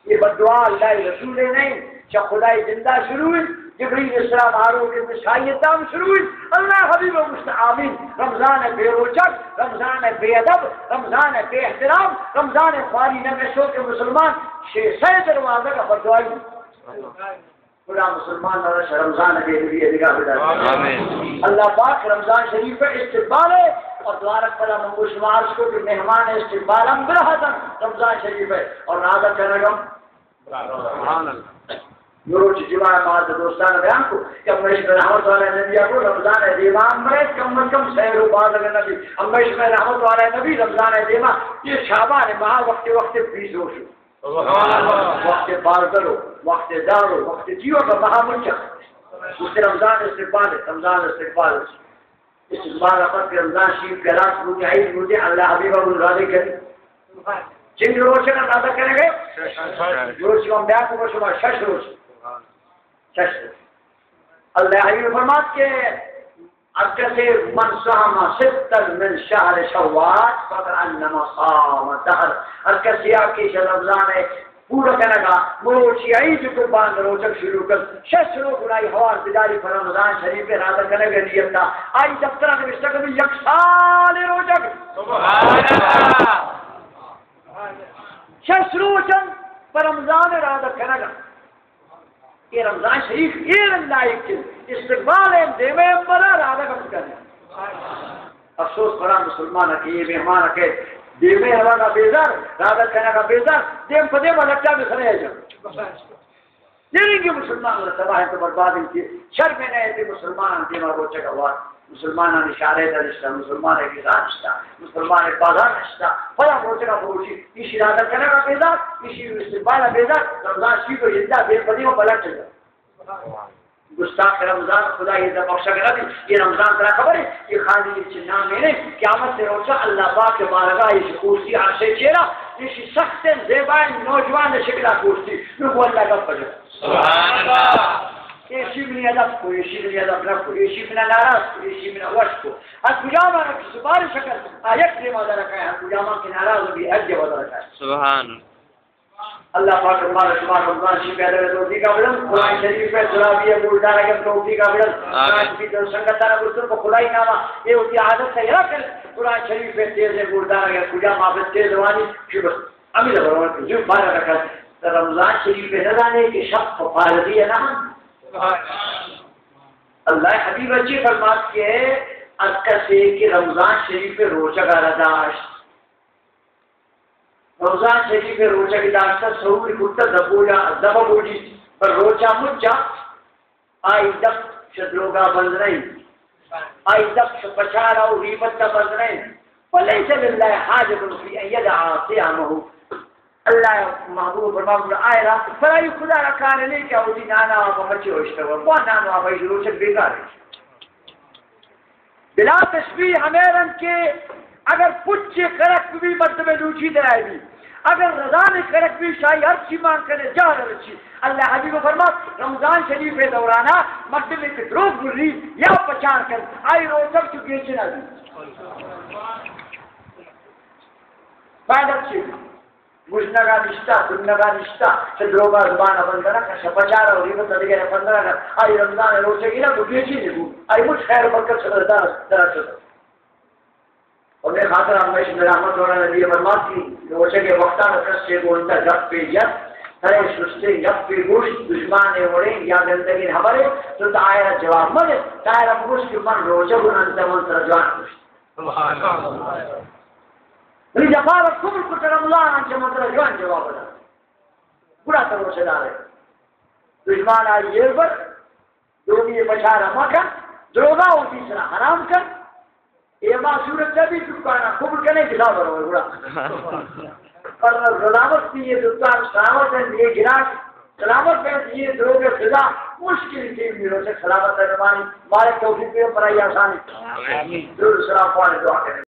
یہ بددعا اللہ ء رسول ء نہیں، چہ خدائے زندہ شروع انت، جبریل السلام ہارون ابن سائیت دام شروع انت، اللہ حبیب ء گوشت آمین۔ رمضان ء بے روچگ، رمضان ء بے ادب، رمضان ء بے احترام، رمضان ء خواری نہ کشو کہ مسلمان شے سہ دروازہ کا بددعائی۔ خدا مسلمان ء شہ رمضان ء بے ادبی ء نگاہ بدار۔ آمین۔ اللہ پاک رمضان شریف ء استقبال ء اور دوارک پدا من گو شما عرض کو کہ مہمان استقبال ہم برہتن رمضان شریف ء اور رادہ کنگم سبحان اللہ۔ نو روچ جمعہ ما دوستان بیان کو کہ ہمیش میں رحمت والا نبی کو رمضان ء دیما ہم رہے، کم از کم سیر و باز اگر نبی، ہمیش میں رحمت والا نبی رمضان ء دیما، یہ شعبان ماہ وقت وقت بیس ہو شو۔ سبحان اللہ۔ وقت باردر ہو، وقت دار ہو، وقت جیو کا مہا مچا۔ اس رمضان استقبال ہے، رمضان استقبال ہے۔ استقبال اپر کہ رمضان شریف کے رات بوتے، عید بوتے، اللہ حبیب ابو راضی کرے۔ چند روچ کا رادہ کرے گئے؟ شش۔ روچ ہم بیان کو شما شش روچ۔ شش روچ۔ اللہ حبیب فرمات کہ ہر کسے من صام ستا من شہر شوال فکأنما صام الدہر۔ ہر کسے آ کہ شہ رمضان ء پورا کنگا مروچی عید قربان روچگ شروع کن، شش روچ گڑائی ہوار بداری پر رمضان شریف ء رادہ کنگ ء نیت ء آئی دفتر ء نوشتہ کبھی یک سال روچگ۔ سبحان اللہ۔ شش روچ انت پر رمضان ء رادہ کنگ ء۔ اے رمضان شریف اے رنگ لائق انت، استقبال ء دیمے ہم بلا رادہ کم کنے۔ افسوس برا مسلمان کہ یہ مہمان کہ دیمے ہوا کا بیزار، رادہ کنا کا بیزار، دیم پہ دیم لٹا میں کھڑے ہیں جب۔ یہ رنگ مسلمان تباہ انت، برباد انت، شر میں نہ انت مسلمان دیما روچگ ء وار۔ مسلمانانی شارے دانشتہ، مسلمان ء گزانشتہ، مسلمان ء بازانشتہ، پدا موچگا بروشی، ایشی را در کنگا بیدار، ایشی استقبالا بیدار، رمضان شریف و ہندا بے پدی و بلٹ جا۔ گستاخ رمضان خدا یہ در بخشا کرا دی، یہ رمضان ترا خبر ہے، یہ خالی یہ چھ نام ہے، قیامت سے روچا اللہ پاک کے بارگاہ یہ کرسی عرش چیرا، ایشی سخت زیبائیں نوجوان شکلا کرسی، نو اللہ کا فجر۔ سبحان اللہ۔ ایشی منی ادب کو، ایشی منی ادب نہ کو، ایشی منا ناراض کو، ایشی منا وش کو۔ ہر کجا ما سفارش کن، آ یک دیما در کائے، ہر کجا ما کہ ناراض بھی، ہر جگہ در کائے۔ سبحان اللہ۔ اللہ پاک ہمارا شما رمضان شریف پیدا کر توفیق بدن، قرآن شریف پہ تلاوت گوشدار اگر توفیق بدن، آمین۔ قرآن کی در سنگت دارا بزرگ خدائی ناما، یہ ہوتی عادت ہے، کر قرآن شریف پہ تیز گوشدار اگر کجا ما بس تیز وانی، شبہ۔ ہمیں لوگوں کو جو بارہ رکعت رمضان شریف ء نہ زانے کہ شپ پارگی ہے نا۔ اللہ حبیب اچھے فرمات کہ ہر کسے کہ رمضان شریف ء روچگ ء را داشت، رمضان شریف ء روچگ داشتہ، سحور کتا، دبو یا دبا بوجی، پر روچا مچا آئی دپ چہ دروگا بند نہ انت۔ آئی دپ چہ پچارا و غیبتا بند نہ انت۔ فلیس للہ حاجۃ فی ان یدع صیامہ۔ اللہ محبوب فرمان، آئرا، پر آئی خدا را کار نہیں کہ وتی نانا آبا مچے ہوشتہ ہوا۔ کون نانا آبا ایش روچگ بیکار ہے۔ بلا تشبیہ ہمے رنگ کہ اگر پچے کرک بھی مردم لوچی درائے بھی، اگر رزان کرک بھی شاہی ہر چی مان کرے جہر رچی۔ اللہ حبیب فرمات، رمضان شریف ء دورانا مردم ایک دروگ بری یا پچار کن، آئی روچگ چو گیچنا بھی۔ فائدہ چی؟ گژنگا نشتہ، تنگا نشتہ، چہ دروگا زبان بند نہ کن، شہ پچارا و غیبت دگہ بند نہ کن۔ آئی رمضان روچگی نہ بو، گیچی نہ بو۔ آئی مچ خیر و برکت چہ در در شد۔ اور میں خاطر ہمیش میں رحمت والا نبی فرمات کی روچگے وقتا کس سے گونتا گپ پہ جت، ترے سستے گپ پہ گوشت، دشمان وڑے یا گندگی خبرے، تو تائرہ جواب مدے، تائرہ گوشت کہ من روچگ انت، من ترا جوان گوشت۔ سبحان اللہ۔ منی جفا را قبول کت رمضان، انچہ من ترا جوان جواب دات۔ گڑا تو روچہ دارے۔ دشمان آئی ایر بر، دومی پچارا مکن، دروگا وتی سرا حرام کن. اے ما صورت چا بھی دکانا قبول کنے، خلاف رو گڑا. پر سلامت بھی یہ دکان سلامت ہے، یہ گراہک سلامت ہے، یہ دروگ سزا مشکل ٹیم بھی ہو سکے سلامت ہے. ہماری مالک توفیق دے، پر آسانی. آمین. ضرور سلام پانے دعا کریں.